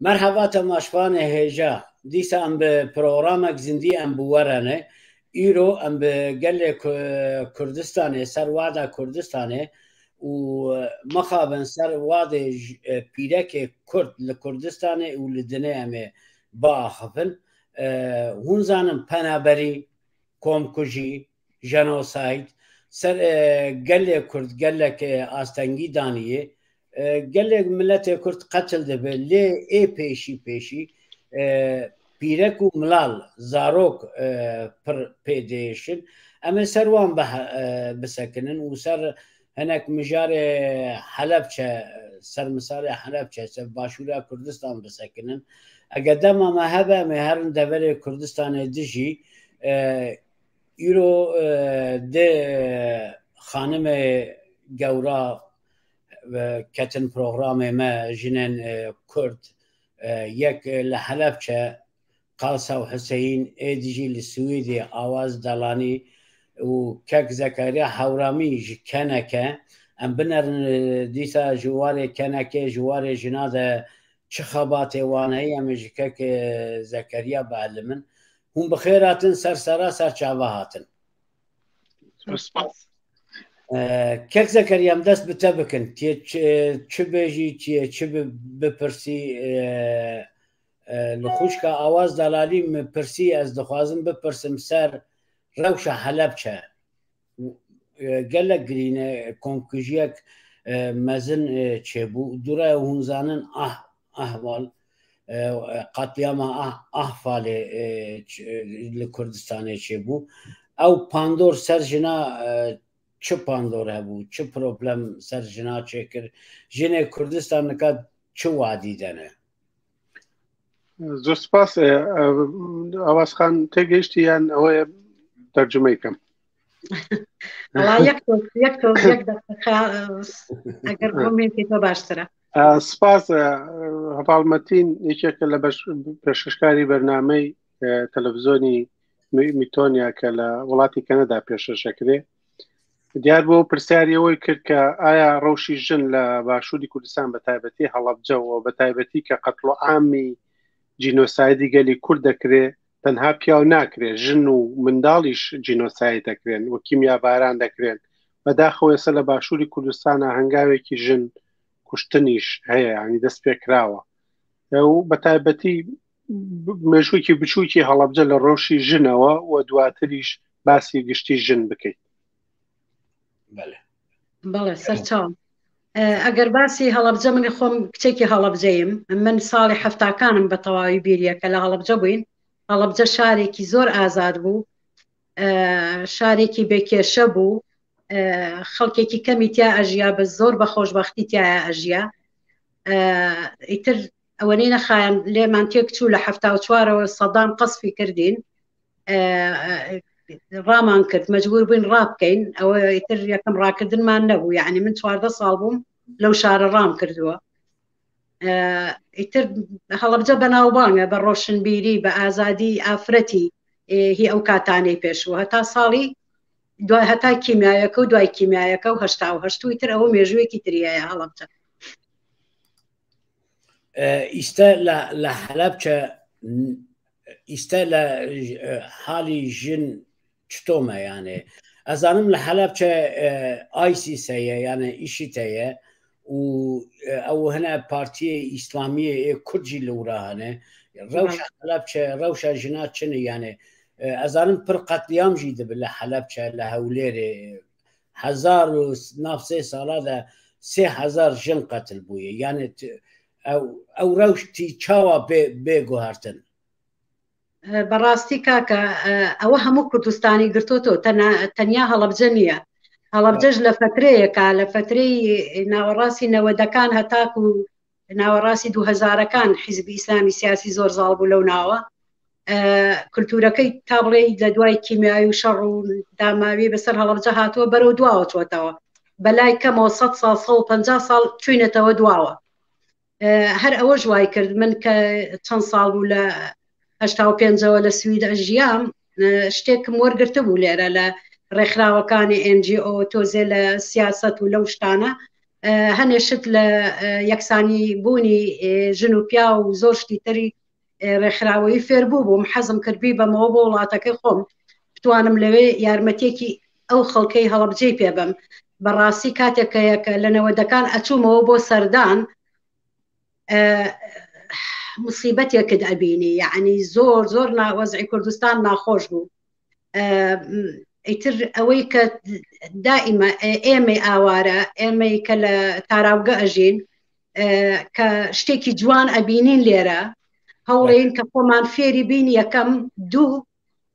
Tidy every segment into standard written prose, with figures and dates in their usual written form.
Merheba temaşvanê hêja, dîsa em bi programek zindî em bi we re ne. Îro em bi gelê Kurdistanê ser wada Kurdistanê û mixabin ser wadê pîrekê Kurd li Kurdistanê û li dinê em ê biaxivin. Hûn zanin penaberî, komkujî, jenosayd ser gelê Kurd gelek astengî daniyê. Gelek miletê Kurd qetil dibe lê ê pêşî pêşî pîrek û milal zarok pir pê diêşin. Em ê ser wan bisekinin û ser hinek mijarê Helebçe ser misalê Helebçe ser Başûra Kurdistan bisekinin. Eger dema me hebe em ê herin deverê Kurdistanê dijî Îro di xanimê gewra ketin programê me jinên Kurd yek li Helebçe Qalsa û Huseyîn ê dijî li Swêdê Awaz Dalanî û Kek Zekeriya Hewramî ji Keneke. Em binerin dîsa ji warê Kenekê ji warê jina de çi xebatê wan heye em ê ji Kek Zekeriya bielimin. Hûn bi xêr hatin ser sera ser çava hatin. Spas. Kek Zekeriya em dest bi te bikin. Tiyê çi bêjî, tiyê çi bipirsî li xwişka Awaz Dalalî min pirsî ez dixwazim bipirsim ser rewşa Helebçe. Gelek girîn e komkujiyek mezin çêbû. Dûre hûn zanin ah ahval qatliyama ah ahfalê li Kurdistanê çêbû. Ew pandor ser jina çi pandor hebû, çi problem ser jina çêkir? Jinê Kurdistan nika çi wadî de ne? زۆر سپاس ئاواز خان تێگەیشتی یان ئەوەیە تەرجمەی کەم یەک یەک یەک ئەگەر بۆمێنتەوە باشترە سپاس هەڤاڵ مەتین یەکێکە لە بەش پێشکەشکاری بەرنامەی تەلەڤزیۆنی میتۆنیا کە لە وڵاتی کەنەدا پێشەشەکرێ دیار بۆ پرسیاری ئەوەی کرد کە ئایا ڕەوشی ژن لە باشووری کوردستان بە تایبەتی هەڵەبجەوە بە تایبەتی کە قەتڵ و عامی جینۆسایدی گەلی کورد دەکرێ تەنها پیاو ناکرێت ژن و منداڵیش جینۆساید دەکرێن و کیمیاباران دەکرێن بەداخەوە ئێستا لە باشووری کوردستانە هەنگاوێکی ژن کوشتنیش هەیە ینی دەست پێکراوە و بە تایبەتی مێژوویەکی بچووکی هەڵەبجە لە ڕەوشی ژنەوە و دواتریش باسی گشتی ژن بکەیت. بەڵێ سەرچاو ئەگەر باسی هەڵەبجە منی خۆم کچێکی هەڵەبجەیم من ساڵی هەفتاکانم بە تەواوی بیریە کە لە هەڵەبجە بووین هەڵەبجە شارێکی زۆر ئازاد بوو شارێکی بێکێشە بوو خەڵکێکی کەمی تیا ئەژیا بە زۆر بە خۆشببختی تایە ئەژیا ئیتر ئەوەنەی نەخایان لێمان تێک چوو لە حەفتا و چوارەوە سەدام قەسفی کردین ڕامان کرد مەجبور بووین ڕابکەین ئەوە ئیتر یەکەم ڕاکردنمان نەبوو یعنی من 14 ساڵ بووم لەو شارە ڕام کردووە ئیتر هەڵەبجە بەناوبانگە بە ڕۆشنبیری بە ئازادی ئافرەتی هی ئەو کاتانەی پێشوو هەتا ساڵی دوای هەتا کیمیایەکە و دوای کیمیایەکە و هەشتا و هەشت و تر ئەوە مێژوویەکی تریایە هەڵەبجە ئیستا لە حەلەبچە ئیستا لە حالی ژن چتۆمە یانێ ئەزانم لە حەلەبچە ئایسیس هەیە یانە ئیشیت هەیە و ئەو هەنە پارتیە ئیسلامیە ئێ کوردجی لەورا هەنە ڕەوشە حەلەبچە ڕەوشە ژنا چنە یانێ ئەزانم پر قەتلیام ژی دەبن لە حەلەبچە لە هەولێرێ هەزار و ناو سێ ساڵا دە 3000 ژن قەتل بوویە یانێ ئەو ڕەوشتی چاوا بێ بێ گوهارتن بەڕاستی کاکە ئەوە هەموو کوردستانی گرتۆتەوە تەنیا هەڵەبجە نییە هەڵەبجەش لە فترەیەکە لە فترەی ناوەڕاستی نەوەدەکان هەتاکو ناوەڕاستی دوو هەزارەکان حیزبی ئیسلامی سیاسی زۆر زاڵ بوو لەو ناوە کللتورەکەی تا بڵێ لە دوای کیمیایی و شەڕ و داماوی بەسەر هەڵەبجە هاتووە بەرەو دواوە چۆتەوە بەلای کەمەوە 100 ساڵ 150 ساڵ چوینەتەوە دواوە هەر ئەوەش وای کرد من کە چەند ساڵ بوو لە هەشتا و پێنجەوە لە سوید ئەژیام شتێکم وەرگرتە بوو لێرە لە ڕێکخراوەکانی NGO تۆزێ لە سیاست و لەو شتانە. هەنێ شت لە یەکسانی بوونی ژن و پیا و زۆر شتی تری ڕێکخراوەیی فێربوو بووم حەزم کرد بیبەمەوە بۆ وڵاتەکەی خۆم بتوانم لەوێ یارمەتیەکی ئەو خەڵکەی هەڵەبجەی پێ بەم بەڕاستی کاتێک کە یەکە لە نەوەدەکان ئەچوومەوە بۆ سەردان مصیبەتێکت ئەبینی یعنی زۆر زۆر ناوەزعی کوردستان ناخۆش بوو ئیتر ئەوەی کە دائیمە ئێمەی ئاوارە ئێمەی کە لە تاراوگە ئەژین کە شتێکی جوان ئەبینین لێرە هەوڵین کە خۆمان فێری بین یەکەم دوو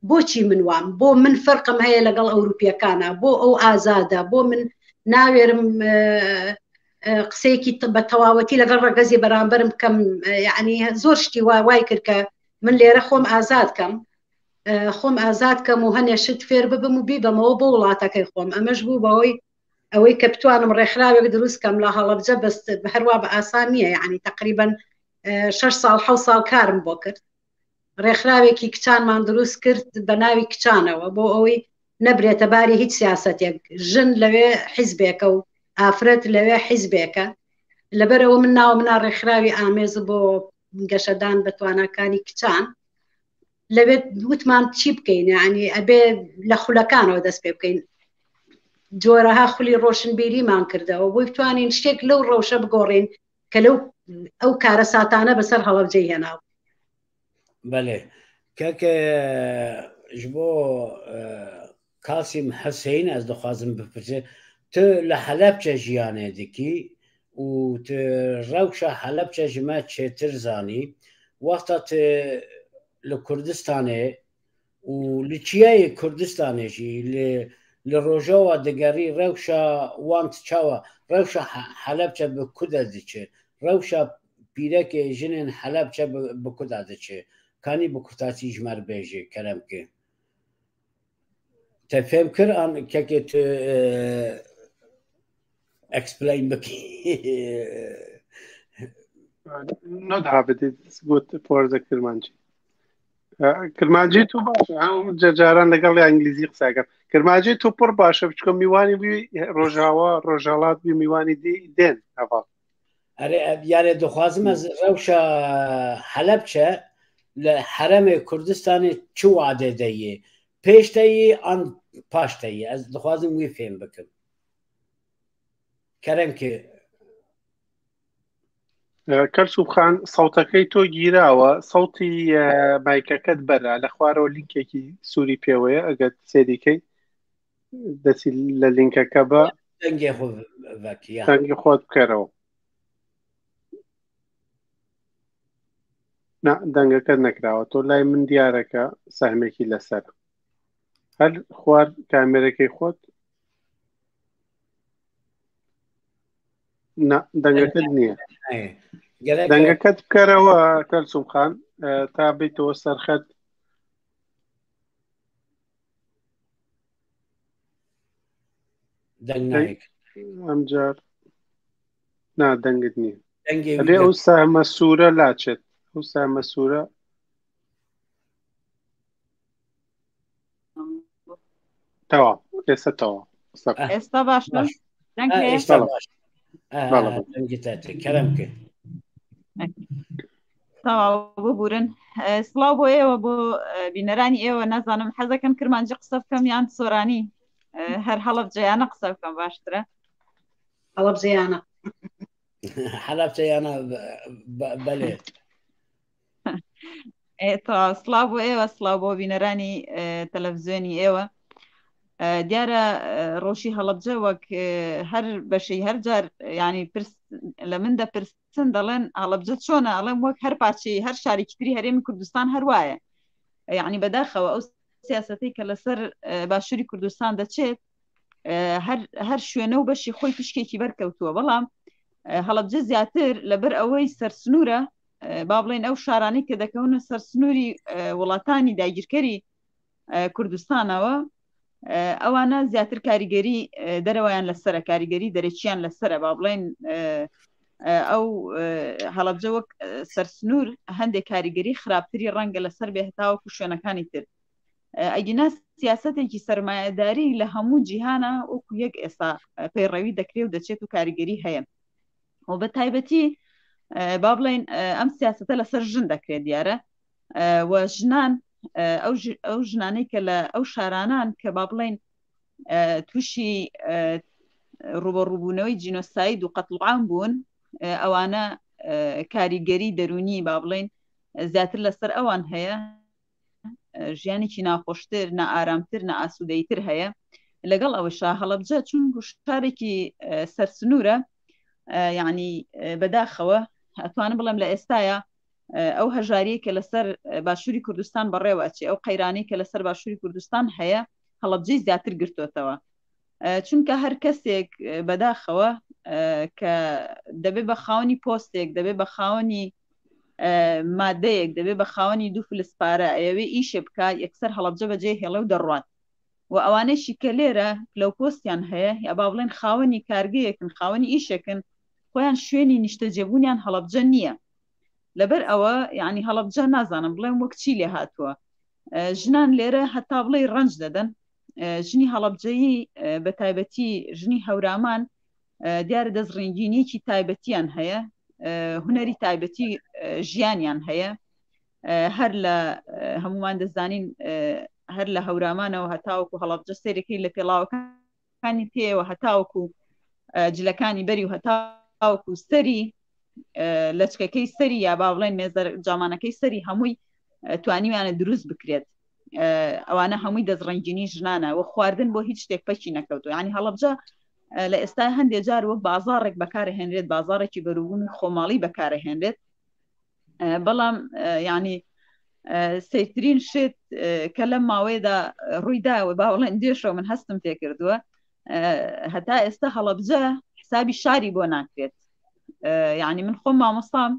بۆچی من وام بۆ من فەرقم هەیە لەگەڵ ئەوروپیەکانە بۆ ئەو ئازادە بۆ من ناوێرم قسەیەکی بە تەواوەتی لەگەڵ ڕەگەزی بەرامبەرم بکەم یعنی زۆر شتی وا وای کرد کە من لێرە خۆم ئازاد کەم خۆم ئازاد کەم و هەنێ شت فێر ببم و بیبەمەوە بۆ وڵاتەکەی خۆم ئەمەش بوو بەهۆی ئەوەی کە بتوانم ڕێکخراوێک دروست کەم لە هەڵەبجە بەس هەروە بە ئاسان نییە یعنی تقریبا شش ساڵ حە ساڵ کارم بۆ کرد ڕێکخراوێکی کچانمان دروست کرد بە ناوی کچانەوە بۆ ئەوەی نەبرێتە باری هیچ سیاستێک ژن لەوێ حیزبێکە و ئافرەت لەوێ حیزبێکە لەبەرەوە من ناوە منا ڕێکخراوی ئامێز بۆ گەشەدان بە تواناکانی کچان لەوێ وتمان چی بکەین یعنی ئەبێ لە خولەکانەوە دەست پێ بکەین جۆرەها خولی ڕۆشنبیریمان کردەوە بۆی بتوانین شتێک لەو ڕەوشە بگۆڕین کە لەو ئەو کارەساتانە بەسەر هەڵەبجەی هێناو. بەلێ کاکە ji bo Kasîm Huseyîn ez dixwazim bipirse tu li Helebçe jiyanê dikî û tu rewşa Helebçe ji me çêtir zanî wexta tu li Kurdistanê û li çiyayê Kurdistanê jî li li Rojava digerî rewşa wan çawa rewşa Helebçe bi ku de diçe rewşa pîrekê jinên Helebçe bi ku de diçe kanî bi kurtasî ji me re bêje kerem ke te fêm kir an kekê tu explain bikî Not have it. It's good for the Kirmanji. کرمانجی تو باشە هەم جاران لەگەڵ ئینگلیزی قسەکەم کرمانجی تو پڕ باشە بچکە میوانی بووی ڕۆژاوا ڕۆژهڵات بی میوانی دێن هەواڵ ئەرێ یانێ دخوازم ez rewşa Helebçe li heremê Kurdistanê çi wadê de yê pêş te yê an paş te yê ez dixwazim wî fêm bikim kerem ki کەلسوب خان سەوتەکەی تۆ گیراوە سەوتی مایکەکەت بەرە لە خوارەوە لینکێکی سووری پێوەیە ئەگەر سێریکەی دەسی لە لینکەکە بە دەنگێ خۆ دەنگی خۆت بکەرەوە نا دەنگەکە نەکراوە تۆ لای من دیارەکە سەهمێکی لەسەر هەر خوار کامێرەکەی خۆت نا دەنگەکەت نییە دەنگەکەت بکەرەوە کەلسوم خان تا بیتەوە سەرخەت ئەمجار نا دەنگت نییە ئەبێ ئەو سامە سوورە لاچێت ئەو سامە سوورە تەواو ئێستا تەواو ئێستا باش ئێستا باش کەرم کرد تەواو ببورن سڵاو بۆ ئێوە بۆ بینەرانی ئێوە نازانم حەزەکەم کرمانجی قسە بکەم یان سۆرانی هەر هەڵەبجەیانە قسە بکەم باشترە هەڵەبجەیانە هەڵەبجەیانە بەلێ سڵاو بۆ ئێوە سڵاو بۆ بینەرانی تەلەڤزیۆنی ئێوە دیارە ڕۆشی هەڵەبجە وەک هەر بەشەی هەر جار ینی پرس لە من دەپرسن دەڵێن هەڵەبجە چۆنە ئەڵێم وەک هەر پارچەی هەر شارێکی تری هەرێمی کوردستان هەروایە یعنی بەداخەوە ئەو سیاسەتەی کە لەسەر باشووری کوردستان دەچێت هەر هەر شوێنە و بەشی خۆی پشکێکی بەرکەوتووە بەڵام هەڵەبجە زیاتر لەبەر ئەوەی سەرسنوورە با بڵێن ئەو شارانەی کە دەکەونە سەر سنووری وڵاتانی داگیرکەری کوردستانەوە ئەوانە زیاتر کاریگەری دەرەوەیان لەسرە کاریگەری دەرەکییان لەسرە با بڵێن ئەو هەڵەبجە وەک سەرسنوور هەندێک کاریگەری خراپتری ڕەنگە لەسەر بێ هەتاوەکو شوێنەکانی تر. ئەگینا سیاسەتێکی سەرمایەداری لە هەموو جیهانە وەکو یەک ئێستا پەیڕەوی دەکرێت و دەچێت و کاریگەری هەیە و بە تایبەتی با بڵێن ئەم سیاستە لەسەر ژن دەکرێت دیارە و ژنان ئەو ژنانەی کە لە ئەو شارانان کە با بڵێن تووشی ڕوبەڕووبوونەوەی جینۆساید و قەتڵعام بوون ئەوانە کاریگەری دەرونی با بڵێن زیاتر لەسەر ئەوان هەیە ژیانێکی ناخۆشتر نائارامتر نائاسوودەیتر هەیە لەگەڵ ئەوەشا هەڵەبجە چون شارێکی سەرسنوورە یعنی بەداخەوە ئەتوانم بڵێم لە ئێستاە ئەو هەژاریە کە لەسەر باشووری کوردستان بەڕێوە ئەچێ ئەو قەیرانی کە لەسەر باشووری کوردستان هەیە هەڵەبجەی زیاتر گرتوتەوە چونکە هەر کەسێک بەداخەوە کە دەبێ بە خاوەنی پۆستێک دەبێ بە خاوەنی مادەیەک دەبێ بە خاوەنی دوو فلس پارە ئەیەوێ ئیشێ بکە یەکسەر هەڵەبجە بەجێ هێڵێ و دەڕوات و ئەوانەیشی کە لێرە پلە و پۆستیان هەیە یا با بڵێن خاوەنی کارگەیەکن خاوەنی ئیشێکن خۆیان شوێنی نیشتەجێبوونیان هەڵەبجە نییە لەبەر ئەوە یعنی هەڵەبجە نازانم بڵێم وەک چی لێ هاتووە ژنان لێرە هەتا بڵێ ڕەنج دەدەن ژنی هەڵەبجەیی بە تایبەتی ژنی هەورامان دیارە دەست ڕنگینیەکی تایبەتیان هەیە هونەری تایبەتی ژیانیان هەیە هەر لە هەمومان دەزانین هەر لە هەورامانەوە هەتاوەکو هەڵەبجە سێرەکەی لە پێڵاوەکانی پێوە هەتاوەکو جلەکانی بەری و هەتاوەکو سەری لەچکەکەی سەری یا با بڵێن مێزەر جامانەکەی سەری هەمووی توانیویانە دروست بکرێت ئەوانە هەمووی دەستڕەنگینی ژنانە و خواردن بۆ هیچ شتێک پەکی نەکەوتو ینی هەڵەبجە لە ئێستا هەندێک جار وەک بازاڕێک بەکارهێنرێت بازاڕێکی بەروبوومی خۆماڵی بەکارهێنرێت بەڵام ینی سەیرترین شت کە لەم ماوەیەدا ڕوویداوە با بڵێن دێشەوە من هەستم پێکردووە هەتا ئێستا هەڵەبجە حسابی شاری بۆ ناکرێت یعنی من خۆم مامۆستام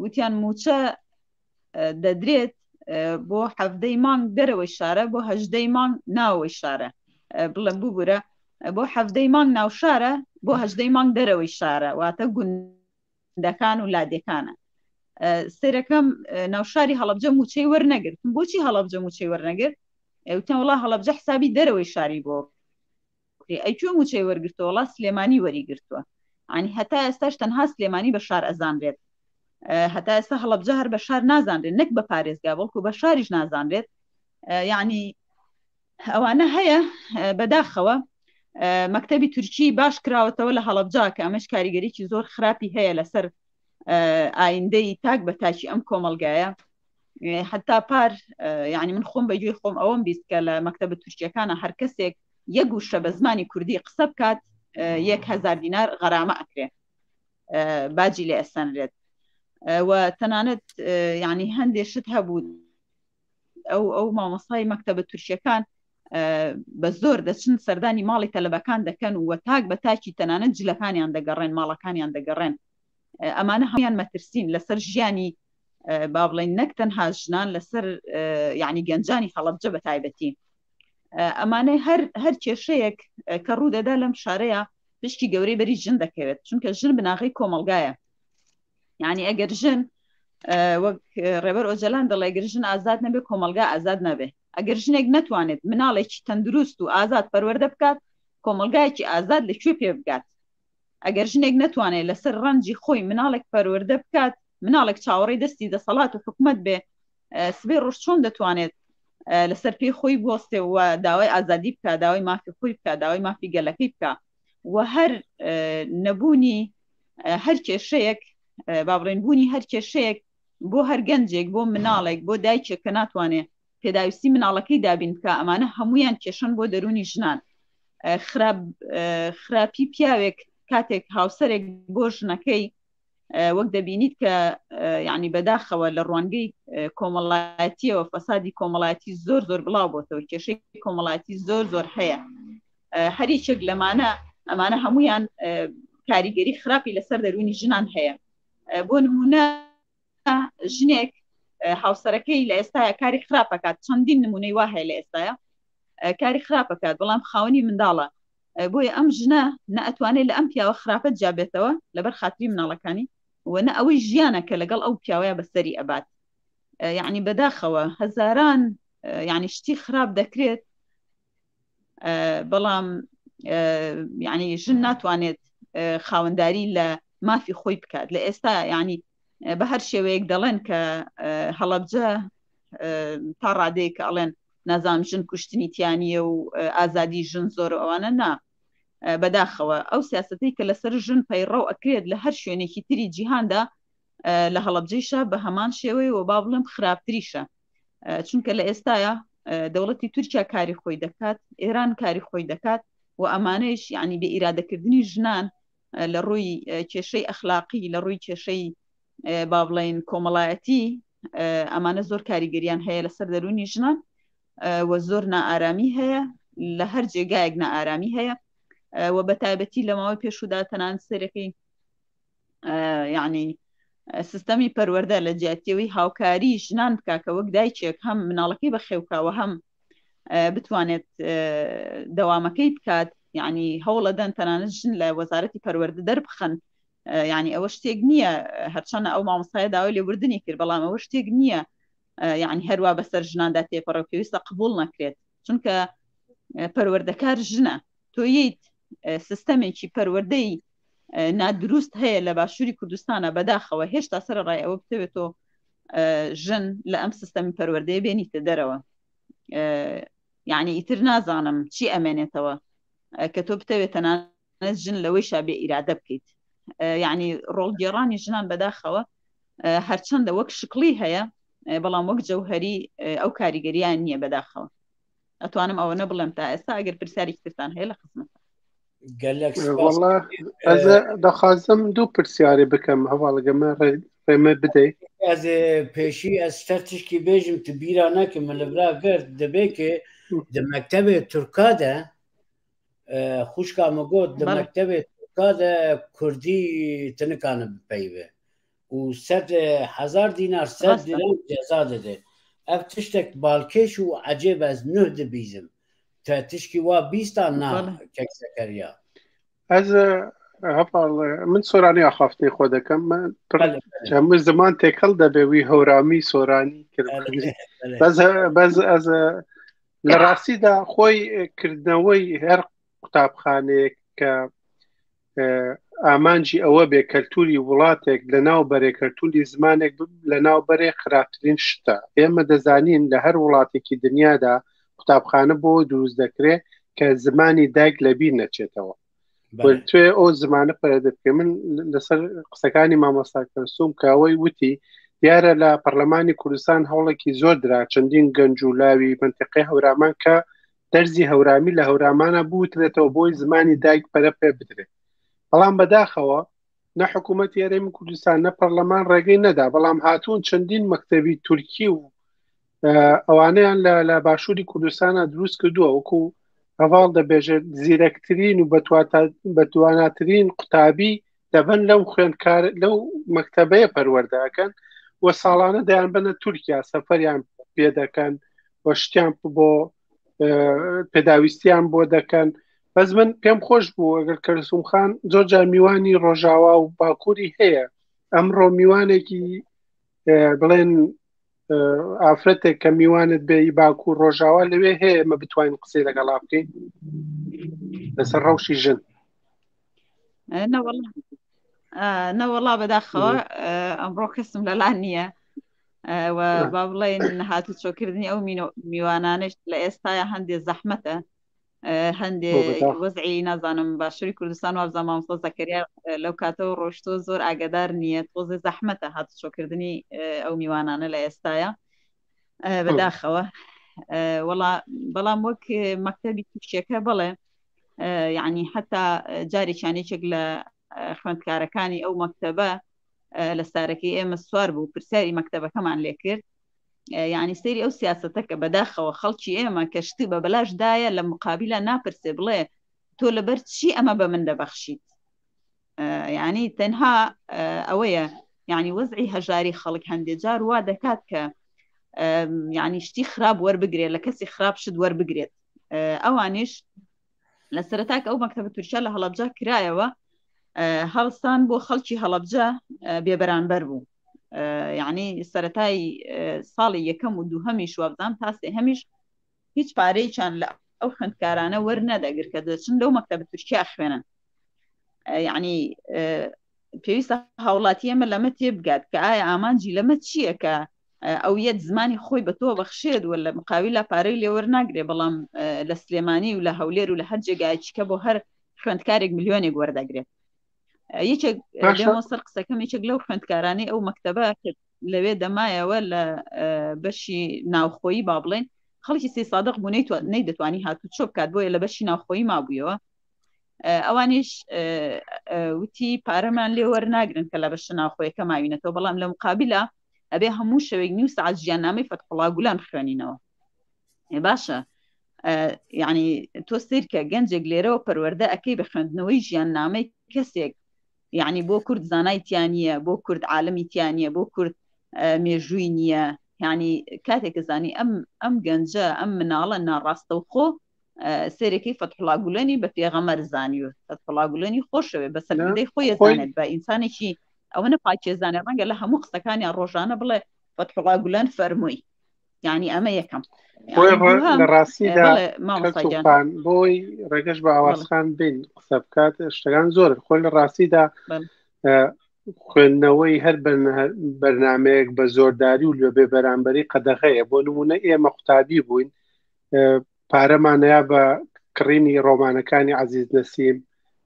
وتیان موچە دەدرێت بۆ حەفدەی مانگ دەرەوەی شارە بۆ هەژدەی مانگ ناوەوەی شارە بڵێم ببوورە بۆ حەفدەی مانگ ناو شارە بۆ هەژدەی مانگ دەرەوەی شارە واتە گوندەکان و لادێکانە سەیرەکەم ناوشاری هەڵەبجە موچەی وەرنەگرتم بۆچی هەڵەبجە موچەی وەرنەگرت وتیان وڵا هەڵەبجە حسابی دەرەوەی شاری بۆ بکرێ ئەی کوێ موچەی وەرگرتووە وەڵا سلێمانی وەری گرتووە ینی هەتا ئێستاش تەنها سلێمانی بە شار ئەزانرێت هەتا ئێستا هەڵەبجە هەر بە شار نازانرێت نەک بە پارێزگا بەڵکو بە شاریش نازانرێت یعنی ئەوانە هەیە بەداخەوە مەکتتەبی تورکی باش کراوەتەوە لە هەڵەبجا کە ئەمەش کاریگەریی زۆر خراپی هەیە لەسەر ئایندەی تاک بە تاکی ئەم کۆمەلگایە حتا پار یعنی من خۆم بە گوێی خۆم ئەوەم بیست کە لە مەکتەبە تورکیەکانە هەر کەسێک یەک وشە بە زمانی کوردی قسە بکات 1000 دینار غەرامە ئەکرێ باجی لێ ئەسەنرێت و تەنانەت یعنی هەندێ شت هەبوو ئەو ئەو مامۆستای مەکتەبە تورکیەکان بە زۆر دەچن سەردانی ماڵی تەلەبەکان دەکەن و تاک بە تاکی تەنانەت جلەکانیان دەگەڕێن ماڵەکانیان دەگەڕێن ئەمانە هەموان مەترسین لەسەر ژیانی با بڵێن نەک تەنها ژنان لەسەر یعنی گەنجانی هەڵەبجە بە تایبەتی ئەمانەی هەر هەر کێشەیەک کە ڕوودەدا لەم شارەیە پشکی گەورەی بەری ژن دەکەوێت چونکە ژن بناغەی کۆمەلگایە یعنی ئەگەر ژن وەک ڕێبەر ئۆجەلان دەڵێ گەر ژن ئازاد نەبێ کۆمەلگا ئازاد نەبێ ئەگەر ژنێک نەتوانێت مناڵێکی تەندروست و ئازاد پەروەردە بکات کۆمەلگایەکی ئازاد لە کوێ پێ بگات ئەگەر ژنێک نەتوانێت لەسەر ڕەنجی خۆی مناڵێک پەروەردە بکات مناڵێک چاوەڕێی دەستی دەسەڵات و حکومت بێ سبێ ڕۆژ چۆن دەتوانێت لەسەر پێی خۆی بوەستێ و داوای ئازادی بکە داوای مافی خۆی بکە داوای مافی گەلەکەی بکە و هەر نەبوونی هەر کێشەیەک با بڵێن بوونی هەر کێشەیەک بۆ هەر گەنجێک بۆ مناڵێک بۆ دایکێک کە ناتوانێت پێداویستی مناڵەکەی دابین بکە ئەمانە هەمویان کێشەن بۆ دەرونی ژنان خراپ خراپی پیاوێک کاتێک هاوسەرێک بۆ ژنەکەی وەک دەبینیت کە یعنی بەداخەوە لە ڕوانگەی کۆمەڵایەتیەوە فەسادی کۆمەڵایەتی زۆر زۆر بڵاو بۆتەوە کێشەی کۆمەڵایەتی زۆر زۆر هەیە هەریەکێک لەمانە ئەمانە هەمویان کاریگەری خراپی لەسەر دەرونی ژنان هەیە بۆ نمونە ژنێک هاوسەرەکەی لە ئێستاە کاری خراپەکات چەندین نمونەی وا هەیە لە ئێستاە کاری خراپەکات بەڵام خاوەنی منداڵە بۆیە ئەم ژنە نە ئەتوانێت لە ئەم پیاوە خراپە جیابێتەوە لەبەر خاتری مناڵەکانی و نە ئەوەی ژیانە کە لەگەڵ ئەو پیاوەیە بەسەری ئەبات یعنی بەداخەوە هەزاران. یعنی شتی خراپ دەکرێت بەڵام یعنی ژن ناتوانێت خاوەنداری لە مافی خۆی بکات لە ئێستا یعنی بە هەر شێوەیەک دەڵێن کە هەڵەبجە تا ڕادەیەک کە ئەڵێن نازام ژن کوشتنی تیانە و ئازادی ژن زۆر ئەوانە نا بەداخەوە ئەو سیاستەی کە لەسەر ژن پەیڕەو ئەکرێت لە هەر شوێنێکی تری جیهاندا لە هەڵەبجەیشە بە هەمان شێوەی و با بڵێم خراپتریشە چونکە لە ئێستاە دەوڵەتی تورکیا کاری خۆی دەکات ئێران کاری خۆی دەکات و ئەمانەیش یعنی بێ ئیرادەکردنی ژنان لە ڕووی کێشەی ئەخلاقی لە ڕووی کێشەی با بڵین کۆمەڵایەتی ئەمانە زۆر کاریگەریان هەیە لەسەر دەرونی ژنان و زۆر نائارامی هەیە لە هەر جێگایەک نائارامی هەیە و بە تایبەتی لە ماوەی پێشودا تەنان سەرەکەی یعنی سیستەمی پەروەەردە لە جیاتیەوەی هاوکاری ژنان بکە کە وەک دایکێک هەم مناڵەکەی بەخێوکەوە هەم بتوانێت دەوامەکەی بکات یعنی هەوڵەدەن تەنانەت ژن لە وەزارەتی پەروەردە دەربخەن یعنی ئەوە شتێک نییە هەرچەنە ئەو مامۆستای داوای لێبوردنی کرد بەڵام ئەوە شتێک نییە یعنی هەروە بەسەر ژناندا تێپەڕە پێویستە قبول نەکرێت چونکە پەروەردەکار ژنە تۆیت سیستەمێکی پەروەردەی نادروست هەیە لە باشووری کوردستانە بەداخەوە هێشتا سەر ڕای ئەوە بتەوێتەوە ژن لە ئەم سیستەمی پەروەردەیە بێنیتە دەرەوە یعنی ئیتر نازانم چی ئەمێنێتەوە کە تۆ بتەوێت تەنانەت ژن لەوەی شا بێ ئیرادە بکەیت یعنی ڕۆڵگێڕانی ژنان بەداخەوە هەرچەندە وەک شکڵی هەیە بەڵام وەک جەوهری ئەو کاریگەریان نییە بەداخەوە ئەتوانم ئەوە نەبڵێم تا ئێستا ئەگەر پرسیارێکی ترتان هەیە لە خزمەت گەلەک وەڵا ئەز دەخوازم دوو پرسیارێ بکەم هەواڵگەمە ڕێمە بدەی ئەز پێشی ئەز سەر تشکی بێژم تو بیرا نەکەم من لە برا گرت دەبێ کە di mektebê Turka de خوشکا min got di mektebê Turka de Kurdî tu nikane bipeyve û 1000 dînar sed dinar ceza dide. Ev tiştek balkêş û ecêb ez nuh dibîzim. Te tişkî wa bîsta na kek Zekeriya? Ez heval min soranî axaftinê xwe dekem hemû ziman têkel debe wî hewramî soranî kir bes bes ez لە ڕاستیدا خۆی کردنەوەی هەر قوتابخانەیەک کە ئامانجی ئەوە بێ کەلتوری وڵاتێک لە ناو بەرێ کەلتوری زمانێک لە ناو بەرێ خراپترین شتە ئێمە دەزانین لە هەر وڵاتێکی دنیادا قوتابخانە بۆ دروست دەکرێت کە زمانی دایک لەبیر نەچێتەوە توێ ئەو زمانە پەرەدە بکە من لەسەر قسەکانی مامۆستا کەرسوم کە ئەوەی وتی دیارە لە پەرلەمانی کوردستان هەوڵێکی زۆر درا چەندین گەنج و لاوی منتیقی هەورامان کە دەرزی هەورامی لە هەورامانە بوترێتەوە بۆی زمانی دایک پەرە پێ بدرێت بەڵام بەداخەوە نە حکوومەت هەرێمی کوردستان نە پەرلەمان ڕێگەی نەدا بەڵام هاتوون چەندین مەکتەبی تورکی و ئەوانەیان لە لە باشووری کوردستانە دروست کردووە وەکو هەواڵ دەبێژێت زیرەکترین و بەتواناترین قوتابی دەبن لەو خوێندکار لەو مەکتەبەیە پەروەردەکەن و ساڵانە دەیان بەنە تورکیا سەفەریان پێ دەکەن و شتیان بۆ پێداویستیان بۆ دەکەن بەس من پێم خۆش بوو ئەگەر کەرسوم خان زۆر جار میوانی ڕۆژاوا و باکووری هەیە ئەمڕۆ میوانێکی بڵێن ئافرەتێک کە میوانت بێ ئی باکوور ڕۆژاوا لەوێ هەیە ئمە بتوانین قسەی لەگەڵا بکەین لەسەر ڕەوشی ژن نەوەڵا بەداخەوە ئەمڕۆ کەسم لەلا نییە با بڵێن هاتو چۆکردنی ئەو میوانانش لە ئێستاە هەندێ زەحمەتە هەندێ وەزعی نازانم باشووری کوردستان وابزانم مامۆستا زەکەریا لەو کاتەوە ڕۆشتۆ زۆر ئاگادار نییە تۆزێ زەحمەتە هاتوچۆکردنی ئەو میوانانە لە ئێستاە بەداخەوە وەڵا بەڵام وەک مەکتەبی تورکیەکە بڵێ یعنی حتا جارێکیان یەکێک لە خوێندکارەکانی ئەو مەکتەبە لە سارەکەی ئێمە سوار بوو پرسیاری مەکتەبەکەمان لێکرد یعنی سەیری ئەو سیاستە کە بەداخەوە خەڵکی ئێمە کە شتی بە بەلاش دایە لە مقابلە ناپرسێ بڵێ تۆ لەبەر چی ئەمە بە من دەبەخشیت یعنی تەنها ئەوەیە یعنی وەزعی هەژاری خەڵک هەندێک جار وا دەکات کە یعنی شتی خراپ وەربگرێت لە کەسی خراپ شت وەربگرێت ئەوانیش لە سەرەتاک ئەو مەکتەبە تورکیا لە هەڵەبجە کرایەوە هەڵسان بۆ خەڵکی هەڵەبجە بێبەرانبەر بوو. یعنی سەتای ساڵی یەکەم و دووهەمیش وابزانام تا سێهەمیش هیچ پارەیەکیان لە ئەو خوێندکارانە وەرنەدەگر کە دەچن لەو مەکتەبە تورکیا خوێنن یعنی پێویستە هاوڵاتی ئێمە لەمە تێبگات کە ئایا ئامانجی لەمە چییە کە ئەو یەت زمانی خۆی بە تۆ بەخشێت و لە مقاویلا پارەی لێوەرناگرێ بەڵام لە سلێمانی و لە هەولێر و لە هەر جێگایەکی کە بۆ هەر خوێندکارێک ملیۆنێک وەردەگرێت یەکێک لێمە سەر قسەکەم یەکێک لەو خوێندکارانەی ئەو مەکتەبە لەوێ دەمایەوە لە بەشی ناوخۆیی با بڵێن خەڵکی سێ سادق بوو نەی دەتوانی هاتوو چۆ بکات بۆیە لە بەشی ناوخۆیی مابوویەوە ئەوانیش وتی پارەمان لێ وەرناگرن کە لە بەشە ناوخۆیەکە ماوینەتەوە بەڵام لە مقابلە ئەبێ هەموو شەوێک نیو ساعت ژیاننامەی فەتحوڵا گولان بخوێنینەوە باشە یعنی تۆ سیرکە گەنجێک لێرەوە پەروەردە ئەەکەی بە خوێندنەوەی ژیان نامەی کەسێک یعنی بۆ کورد زانای تیانە بۆ کورد عالمی تیانە بۆ کورد مێژووی نییە یعنی کاتێک زانی ئەم ئەم گەنجە ئەم مناڵە ناڕاستەوخۆ سێرەکەی فەتحوڵا گولەنی بە پێغەمەر زانیوە فەتحوڵا گولەنی خۆشەوێ بە سەرکردەی خۆی زانێت بە ئینسانێکی ئەوەنە پاکێزانێ ڕەنگە لە هەموو قسەکانیان ڕۆژانە بڵێ فەتحوڵا گولەن فەرمووی یعنی ئەمە یەکەم لە ڕاستیدا بۆی ڕێگەش بە ئاوازخان بین قسە بکات شتەکان زۆر خۆی لە ڕاستیدا خوێندنەوەی هەر بەرنمەیەک بە زۆرداری و لە بێ بەرامبەری قەدەغەیە بۆ نمونە ئێمە قوتابی بووین پارەمانەیە بە کڕینی ڕۆمانەکانی عزیز نەسیم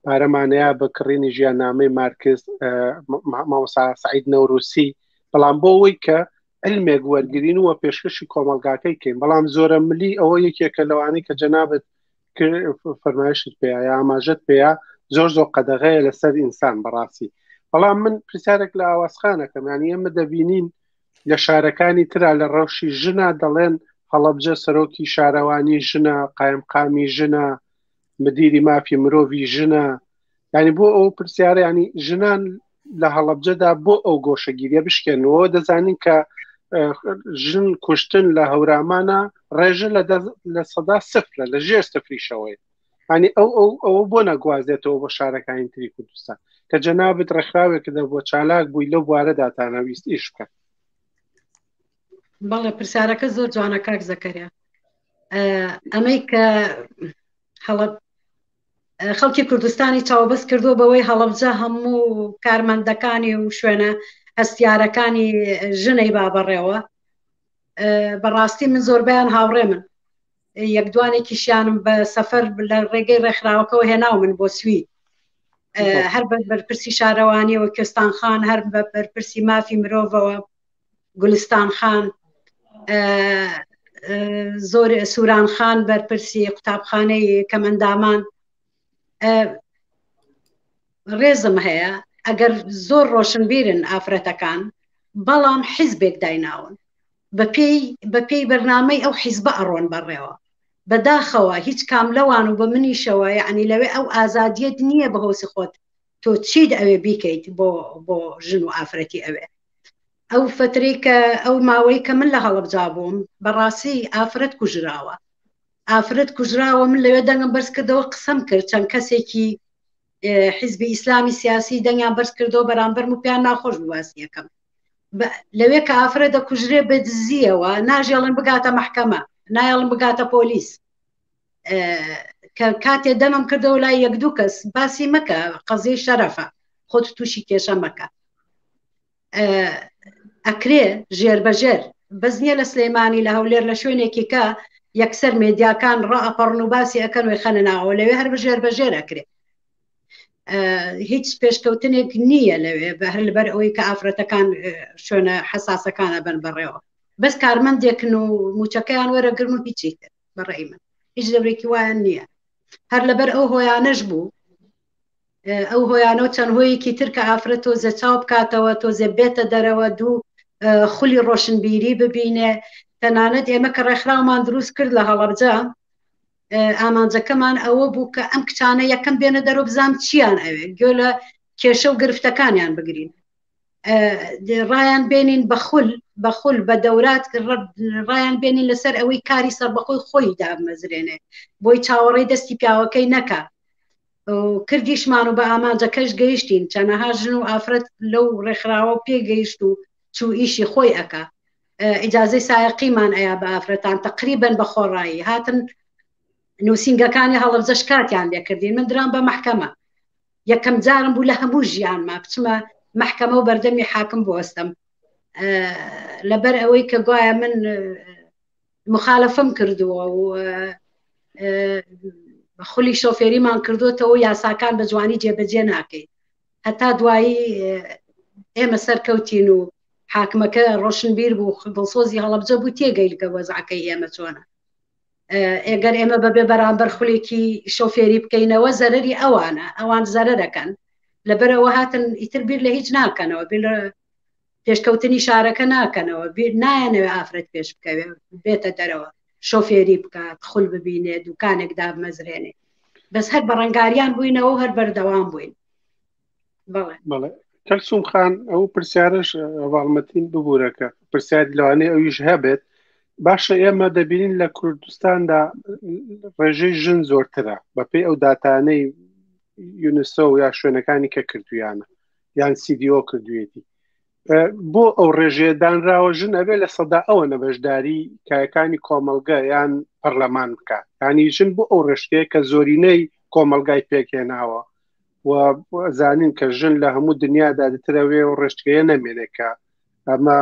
پارەمانەیە بە کڕینی ژیاننامەی مارکس مامۆسا سعید نەوروسی بەڵام بۆ ئەوەی کە علمێک وەرگین و پێشکەشی کۆمەلگاکەی کەین بەڵام زۆرە ملی ئەوە یەکێکە لەوانەی کە جەنابەت فەرمایشت پێ یا ئاماژەت پێەیە زۆر زۆر قەدەغەیە لەسەر ئینسان بەڕاستی بەڵام من پرسیارێک لە ئاوازخانەکەم ینی ئێمە دەبینین لە شارەکانی ترا لە ڕەوشی ژنا دەڵێن هەڵەبجە سەرۆکی شارەوانی ژنە قایمقامی ژنە مدیری مافی مرۆڤی ژنە ینی بۆ ئەو پرسیارە ینی ژنان لە هەڵەبجەدا بۆ ئەو گۆشەگیریە بشکێنەوە دەزانین کە ژن کوشتن لە هەورامانە ڕێژە لە سەدا سفرە لە ژێر سفریشەوەی ینی ئەو ئەو ئەوە بۆ نەگوازێتەوە بۆ شارەکانی تری کوردستان کە جەنابت ڕێکخراوێک دە بۆ چالاک بووی لەو بوارەدا تانەویست ئیش بکەن بەڵێ پرسیارەکە زۆر جوانە کاک زەکەریا ئەمەی کە هەڵە خەڵکی کوردستانی چاوبەست کردووە بەوەی هەڵەبجە هەموو کارمەندەکانی و شوێنە هەستیارەکانی ژنەی بابەڕێوە بەڕاستی من زۆربیان هاوڕێ من یەک دوانێکیشیانم بە سەفەر لە ڕێگەی ڕێکخراوەکەەوە هێناو من بۆ سوید هەر بە بەرپرسی شارەوانیەوە کوێستان خان هەر بە بەرپرسی مافی مرۆڤەوە گولستان خان زۆر سوران خان بەرپرسی قوتابخانەی کەمەندامان ڕێزم هەیە ئەگەر زۆر ڕۆشنبیرن ئافرەتەکان بەڵام حیزبێک دایناون بەپێی بەپێی بەرنامەی ئەو حیزبە ئەڕۆن بەڕێوە بەداخەوە هیچ کام لەوان و بە منیشەوە یعنی لەوێ ئەو ئازادیەت نییە بە هۆسی خۆت تۆ چیت ئەوێ بیکەیت بۆ بۆ ژن و ئافرەتی ئەوێ ئەو فترەی کە ئەو ماوەی کە من لە هەڵەبجا بووم بەڕاستی ئافرەت کوژراوە ئافرەت کوژراوە من لەوێ دەنگم بەرز کردەوە قسەم کرد چەند کەسێکی حیزبی ئیسلامی سیاسی دەنگیان بەرز کردەوە بەرامبەرم و پێیان ناخۆش بوو باسی یەکەم لەوێ کە ئافرەت دەکوژرێ بە دزیەوە ناژێڵن بگاتە محکەمە نایەڵن بگاتە پۆلیس کە کاتێ دەمم کردەوە لای یەک دوو کەس باسی مەکە قەزیەی شەرەفە خۆت تووشی کێشە مەکە ئەکرێ ژێر بەژێر بەس نییە لە سلەیمانی لە هەولێر لە شوێنێکی کە یەکسەر مێدیاکان ڕائەپەڕن و باسی ئەکەن و خەنە ناوە لەوێ هەر بەژێر بەژێر ئەکرێ هیچ پێشکەوتنێک نییە لەوێ بە هەر لەبەر ئەوەی کە ئافرەتەکان شوێنە حەساسەکانە بن بەڕێوە بەس کارمەندێکن و موچەکەیان وەرەگرن و هیچی تر بەڕێی من هیچ دەورێکی وایان نییە هەر لەبەر ئەو هۆیانەش بوو ئەو هۆیانە و چەند هۆیەکی تر کە ئافرەت تۆزێ چاو بکاتەوە تۆزێ بێتە دەرەوە دوو خولی ڕۆشنبیری ببینێ تەنانەت ئێمە کە ڕێکخراومان دروست کرد لە هەڵەبجە ئامانجەکەمان ئەوە بوو کە ئەم کچانە یەکەم بێنە دەرەوە بزان چیان ئەوێ گوێ لە کێشە و گرفتەکانیان بگرین ڕایان بێنین بە خول بە خول بە دەورات ڕایان بێنین لەسەر ئەوەی کاری سەربەخۆی خۆی دابمەزرێنێ بۆی چاوەڕێی دەستی پیاوەکەی نەکا کردیشمان و بە ئامانجەکەش گەیشتین چەنەها ژن و ئافرەت لەو ڕێکخراوە پێگەیشت و چوو ئیشی خۆی ئەکا ئیجازەی سایەقیمان ئەیا بە ئافرەتان تەقریبەن بە خۆڕایی هاتن نووسینگەکانی هەڵەبجەش کاتیان لێکردین من درام بە مەحکەمە یەکەم جارم بوو لە هەموو ژیانما بچمە مەحکەمە و بەردەمی حاکم بوەستم لەبەر ئەوەی کە گوایە من مخالفم کردووە و خولی شۆفێریمان کردوتەوە یاساکان بە جوانی جێبەجێ ناکەین هەتا دوایی ئێمە سەرکەوتین و حاکمەکە ڕۆشنبیر بوو دڵسۆزی هەڵەبجە بوو تێگەیل کە وەزعەکەی ئێمە چۆنە ئێگەر ئێمە بەبێ بەرامبەر خولێکی شۆفێری بکەینەوە زەرری ئەوانە ئەوان زەرەکەن لەبەرەوە هاتن ئیتر بیر لە هیچ ناکەنەوە بیر لە پێشکەوتنی شارەکە ناکەنەوە بیر نایەنەوە ئافرەت پێش بکەوێ بێتە دەرەوە شۆفێری بکات خول ببینێ دوکانێک دابمەزرێنێ بەس هەر بەڕەنگاریان بووینەوە هەر بەردەوام بووین بەڵێ کەلسوم خان ئەو پرسیارش هەواڵمەتین ببوورەکە پرسیاری لەوانەیە ئەویش هەبێت باشە ئێمە دەبینین لە کوردستاندا ڕێژەی ژن زۆرترە بەپێی ئەو داتانەی یونسۆ یا شوێنەکانی کە کردویانە یان سیدیۆ کردوێتی بۆ ئەو ڕێژەیە دانراوە ژن ئەبێ لە سەدا ئەوە نەبەشداری کایەکانی کۆمەڵگە یان پەرلەمان بکات ینی ژن بۆ ئەو ڕێشتەیە کە زۆرینەی کۆمەلگای پێکهێناوە و زانین کە ژن لە هەموو دنیادا دترەوێ و ڕێشتگەیە نەمێنێت کە ئەمە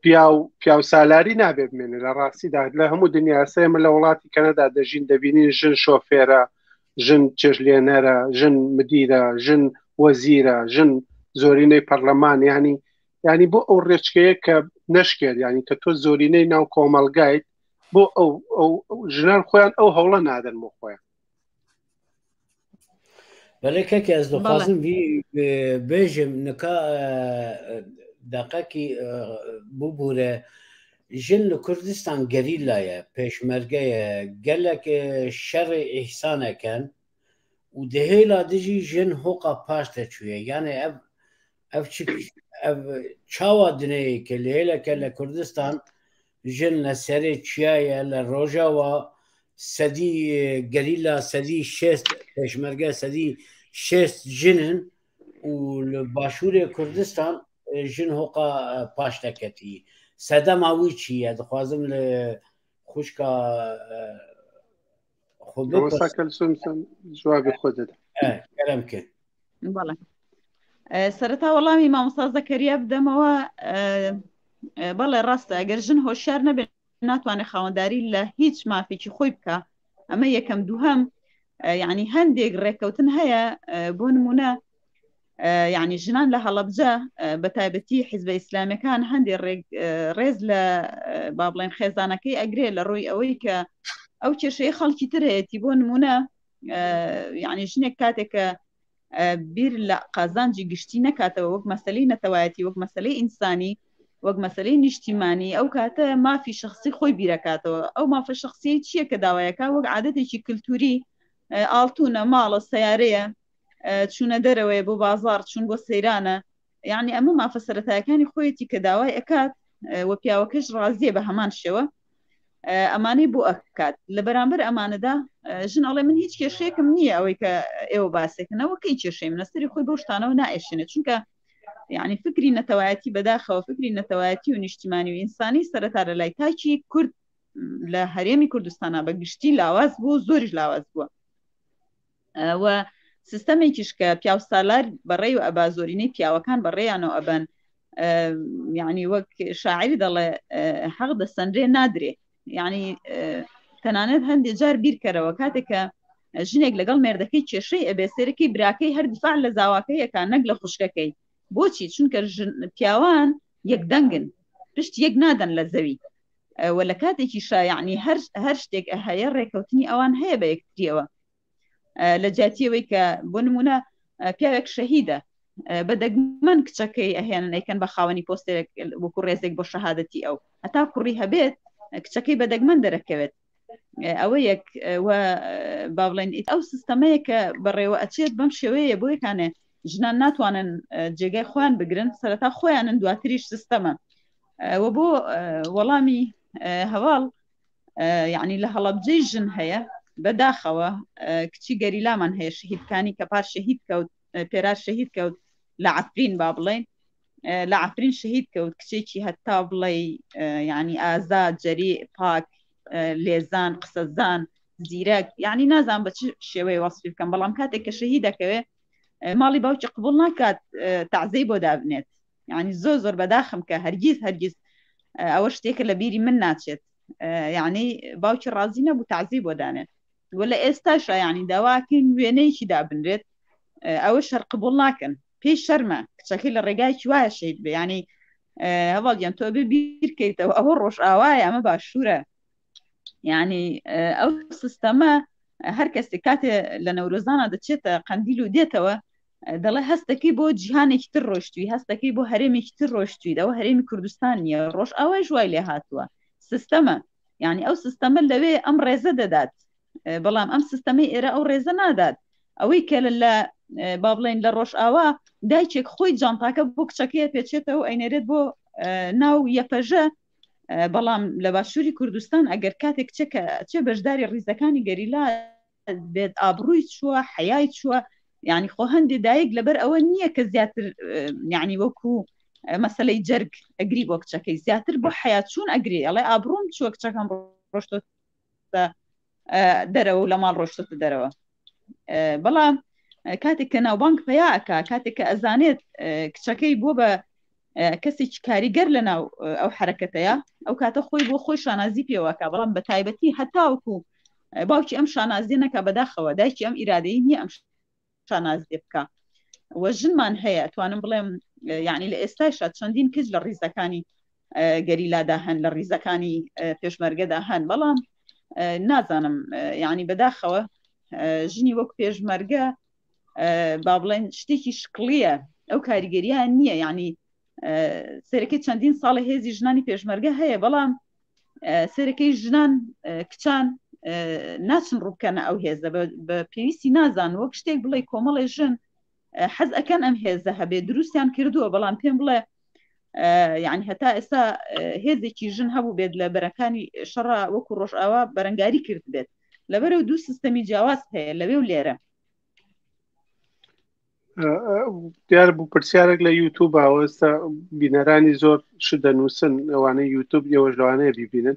پیاو پیاو سالاری نابێ بمێنێ لە ڕاستیدا لە هەموو دنیا سێمە لە وڵاتی کەنەدا دەژین دەبینین ژن شۆفێرە ژن چێژلێنەرە ژن مدیرە ژن وەزیرە ژن زۆرینەی پەرلەمان ینی ینی بۆ ئەو ڕێچکەیە کە نشکێت ینی کە تۆ زۆرینەی ناو کۆمەلگایت بۆ ئەو ئەو ژنان خۆیان ئەو هەوڵە نادەن بۆ خۆیان بەڵێ کەکە ez dixwazim vî bêjim nika deqekî bibûre jin li Kurdistan gerîlla ye pêşmerge ye gelek şerê îhsaneken û di hêla dijî jin hoqa paş de çûye yanê ev ev çi ev çawa dineyê ke li hêleke li Kurdistan jin li serê çiya ye li Rojava sedî gerîla sedî şêst pêşmerge sedî şêst jin in û li başûrê Kurdistan jin hoqa paş deketî. Sedema wî çi ye? Dixwazim li xwişka xwe bipirsim. جوابی خۆ دەدە. Kerem ke. بەڵێ سەرەتا وەڵامی مامۆستا زەکەریا بدەمەوە بەڵێ ڕاستە ئەگەر ژن هۆشیار نەبێت ناتوانێت خاوەنداری لە هیچ مافێکی خۆی بکە ئەمە یەکەم دووهەم یعنی هەندێک ڕێککەوتن هەیە بۆ نمونە یعنی ژنان لە هەڵەبجە بە تایبەتی حیزبە ئیسلامیەکان هەندێک ڕێز لە با بڵێن خێزانەکەی ئەگرێ لە ڕووی ئەوەی کە ئەو کێشەیە خەڵکی تر هەیەتی بۆ نمونە یعنی ژنێک کاتێک کە بیر لە قازانجی گشتی نەکاتەوە وەک مەسلەی نەتەوایەتی وەک مەسلەی ئینسانی وەک مەسلەی نیشتیمانی ئەو کاتە مافی شخصی خۆی بیرەکاتەوە ئەو مافە شخصی چییە کە داوایەکە وەک عادەتێکی کللتوری ئاڵتونە ماڵە سیارەیە چوونە دەرەوەی بۆ بازار چون بۆ سەیرانە یعنی ئەمە مافە سەتایەکانی خۆیەتی کە داوای ئەکات و پیاوەکەش ڕازیە بە هەمان شێوە ئەمانەی بۆ ئەکات لە بەرامبەر ئەمانەدا ژن ئەڵێ من هیچ کێشەیەکم نییە ئەوەی کە ئێوە باسێکنەوە کەی کێشەی منە سەری خۆی بەو شتانەوە نائێشێنێت چونکە یعنی فکری نەتەوایەتی بەداخەوە فکری نەتەوایەتی و نیشتیمانی و ئینسانی سەرەتا لە لای تاکی کورد لە هەرێمی کوردستانە بە گشتی لاواز بوو زۆریش لاواز بووە و سیستەمێکیش کە پیاوسالار بەڕێ و ئەبا زۆرینەی پیاوەکان بەڕێیانەوە ئەبەن یعنی وەک شاعری دەڵێ حەق دەسەنرێ نادرێ یعنی تەنانەت هەندێک جار بیرکەرەوە کاتێک کە ژنێک لەگەڵ مێردەکەی کێشەی ئەبێ سێرەکەی براکەی هەر دیفاع لە زاواکەی یەکان نەک لە خوشکەکەی بۆچی چونکە پیاوان یەک دەنگن پشت یەک نادەن لە زەوی و لە کاتێکی شایعنی هەر هەر شتێک هەیە ڕێکەوتنی ئەوان هەیە بە یەکتریەوە لە جیاتیەوەی کە بۆ نمونە پیاوێک شەهیدە بە دەگمەن کچەکەی ئەهێنن ئەیکەن بە خاوەنی پۆستێک وەکو ڕێزێک بۆ شەهادەتی ئەو هەتا کوڕی هەبێت کچەکەی بە دەگمەن دەرەکەوێت ئەوە یەک با بڵێن ئەو سیستەمەیە کە بەڕێوە ئەچێت بەم شێوەیە بۆ یەکانێ ژنان ناتوانن جێگای خۆیان بگرن سەرەتا خۆیانن دواتریش سیستەمە و بۆ وەڵامی هەواڵ یعنی لە هەڵەبجەی ژن هەیە بەداخەوە کچی گەریلامان هەیە شەهیدکانی کە پار شەهید کەوت پێرار شەهید کەوت لە عفرین با بڵێن. لە عفرین شەهید کەوت کچێکی هەتا بڵێ یعنی ئازاد جەری پاک لێزان قسەزان زیرەک یعنی نازان بە چ شێوەی وەسفی بکەم بەڵام کاتێک کە شەهید دەکەوێ ماڵی باوکی قبول ناکات تەعزەی بۆ دابنێت یعنی زۆر زۆر بەداخم کە هەرگیز هەرگیز ئەوە شتێکە لە بیری من ناچێت یعنی باوکی ڕازی نەبوو تەعزی بۆ دانێت وە لە ئێستاشا یعنی داواکەین وێنەیەکی دابنرێت ئەوە شەر قبول ناکەن پێی شەرمە کچەکەی لە ڕێگایکی وایە شەید بێ ینی هەواڵ گیان تۆ بێ بیرکەیتەوە ئەوە ڕۆژئاوایە ئەمە باشوورە یعنی ئەو سیستەمە هەر کەسێک کاتێ لە نەورۆزانە دەچێتە قەندیل و دێتەوە دەڵێ هەستەکەی بۆ جیهانێکی تر ڕۆشتوی هەستەکەی بۆ هەرێمێکی تر ڕۆشتوی ئەوە هەرێمی کوردستان نییە ڕۆژ ئەوەی ژوای لێ هاتووە سیستەمە یعنی ئەو سیستەمە لەوێ ئەم ڕێزە دەدات بەڵام ئەم سیستەمەی ئێرە ئەو ڕێزە نادات ئەوەی کە لە با بڵێن لە ڕۆژئاوا دایکێک خۆی جانتاکە بۆ کچەکەیە پێچێتەوە ئەینێرێت بۆ ناو یەپەژە بەڵام لە باشووری کوردستان ئەگەر کاتێک کچەکە چێ بەشداری ڕیزەکانی گەریلا بێت ئابڕووی چووە حەیای چووە یعنی خۆ هەندێ دایک لەبەر ئەوە نییە کە زیاتر یعنی وەکو مەسلەی جەرگ ئەگری بۆ کچەکەی زیاتر بۆ حەیا چوون ئەگری ئەڵێ ئابڕوم چووە کچەکەم ڕۆشتۆتە دەرەوە و لە ماڵ ڕۆشتۆتە دەرەوە بەڵام کاتێک کە ناوبانگ پیا ئەکا کاتێک کە ئەزانێت کچەکەی بۆ بە کەسێکی کاریگەر لە ناو ئەو حرەکەتەیە ئەو کاتە خۆی بۆ خۆی شانازی پێوەکە بەڵام بە تایبەتی هەتاوکو باوکی ئەم شانازیە نەکە بەداخەوە دایکی ئەم ئیرادەی نییە ئەم شانازیە بکە و ژنمان هەیە توانم بڵێم یعنی لە ئێستاشا چەندین کچ لە ڕیزەکانی گەریلادا هەن لە ڕیزەکانی پێشمەرگەدا هەن بەڵام نازانم یعنی بەداخەوە ژنی وەک پێشمەرگە با بڵێن شتێکی شکڵیە ئەو کاریگەریان نییە یعنی سەرەکەی چەندین ساڵە هێزی ژنانی پێشمەرگە هەیە بەڵام سەرەکەی ژنان کچان ناچن ڕووبکەنە ئەو هێزە بە پێویستی نازان وەک شتێک بڵێ کۆمەڵێ ژن حەز ئەکەن ئەم هێزە هەبێ دروستیان کردووە بەڵام پێم بڵێ یعنی هەتا ئێستا هێزێکی ژن هەبوو بێت لە بەرەکانی شەڕا وەکو ڕۆژئاوا بەرەنگاری کرد بێت لەبەرەوە دوو سیستەمی جیاواز هەیە لەوێ و لێرە دیار بوو پرسیارێک لە یوتوب ئێستا بینەرانی زۆر شت دەنووسن ئەوانەی یوتوب ئێوەش لەوانەیە بیبینن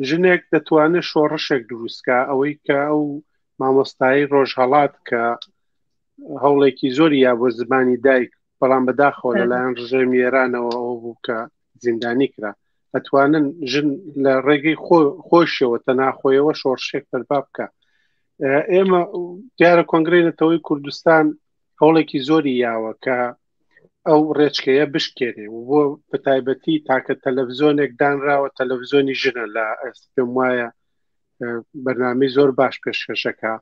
ژنێک دەتوانێت شۆڕشێک دروستکە ئەوەی کە ئەو مامۆستایی ڕۆژهەڵات کە هەوڵێکی زۆری یا بۆ زمانی دایک بەڵام بەداخەوە لەلایەن ڕژێمی ئێرانەوە ئەوە بوو کە زیندانی کرا ئەتوانن ژن لە ڕێگەی خۆشیەوە تەناخۆیەوە شۆڕشێک بەرپا بکە ئێمە دیارە کۆنگرەی نەتەوەی کوردستان هەوڵێکی زۆری یاوە کە ئەو ڕێچکەیە بشکێنێ و بۆ بەتایبەتی تاکە تەلەڤزیۆنێک دانراوە تەلەڤزیۆنی ژنە لە ئێستا پێم وایە بەرنامەی زۆر باش پێشکەشەکە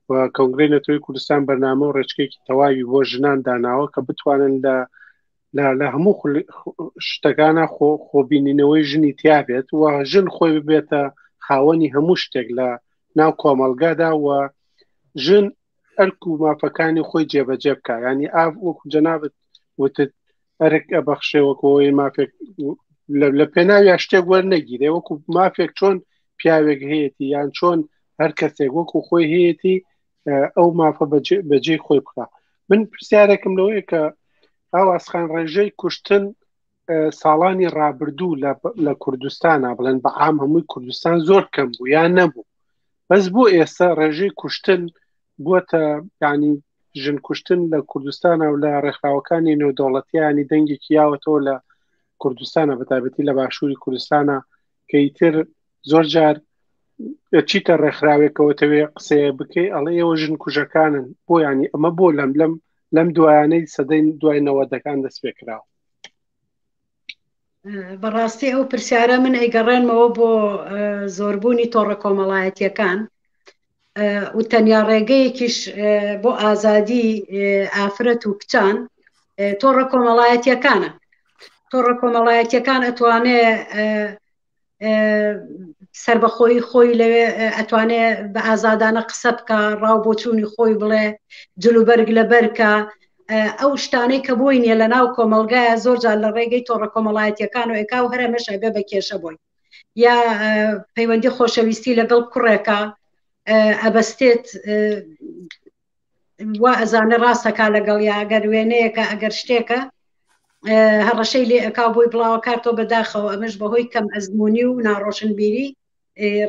و کۆنگرەی نەتەوەی کوردستان بەرنامە و ڕێچکێکی تەواوی بۆ ژنان داناوە کە بتوانن لە لە هەموو شتەکانە خۆ خۆبینینەوەی ژنی تیابێت و ژن خۆی ببێتە خاوەنی هەموو شتێک لە ناو کۆمەڵگادا و ژن ئەرک و مافەکانی خۆی جێبەجێ بکە ینی ئاو وەکو جەنابەت وتت ئەرک ئەبەخشێ وەکەوەی مافێک لە پێناویا شتێک وەرنەگیرێ وەکو مافێک چۆن پیاوێک هەیەی یان چۆن هەر کەسێک وەکو خۆی هەیەی ئەو مافە بەجێ خۆی بکە من پرسیارێکم لەوەیە کە ئاوازخان ڕێژەی کوشتن ساڵانی ڕابردوو لە کوردستانە بڵێن بە عام هەمووی کوردستان زۆر کەم بوو یان نەبوو بەس بۆ ئێستا ڕێژەی کوشتن بووەتە ینی ژن کوشتن لە کوردستانە و لە ڕێکخراوەکانی نێودەوڵەتیانی دەنگێکی یاوەتەوە لە کوردستانە بەتابەتی لە باشووری کوردستانە کە ئیتر زۆر جار چیتە ڕێکخراوێکەوە تەوێ قسەیە بکەی ئەڵێ ئێوە ژن کوژەکانن بۆ ینی ئەمە بۆ لەم لەم لەم دوایانەی سەدەی دوای نەوەدەکان دەست پێ کراوە بەڕاستی ئەو پرسیارە من ئەیگەڕێنمەوە بۆ زۆربوونی تۆڕە کۆمەڵایەتیەکان و تەنیا ڕێگەیەکیش بۆ ئازادی ئافرەت و کچان تۆڕە کۆمەڵایەتیەکانە تۆڕە کۆمەڵایەتیەکان ئەتوانێ سربەخۆیی خۆی لەوێ ئەتوانێ بە ئازادانە قسە بکە ڕاو بۆچوونی خۆی بڵێ جلوبەرگ لە بەرکە ئەو شتانەی کە بۆی نییە لە ناو کۆمەلگایە زۆر جار لە ڕێگەی تۆڕە کۆمەڵایەتیەکان و ئێکا و هەرەمەش ئەبێ بە کێشە بۆی یا پەیوەندی خۆشەویستی لەگەڵ کوڕێکە ئەبەستێت وا ئەزانە ڕاستەکە لەگەڵ یا ئەگەر وێنەیەکە ئەگەر شتێکە. هەڕەشەی لێ ئەکا بۆی بڵاوەکاتەوە بەداخەوە ئەمەش بەهۆی کەم ئەزمموی و ناڕۆشنبیری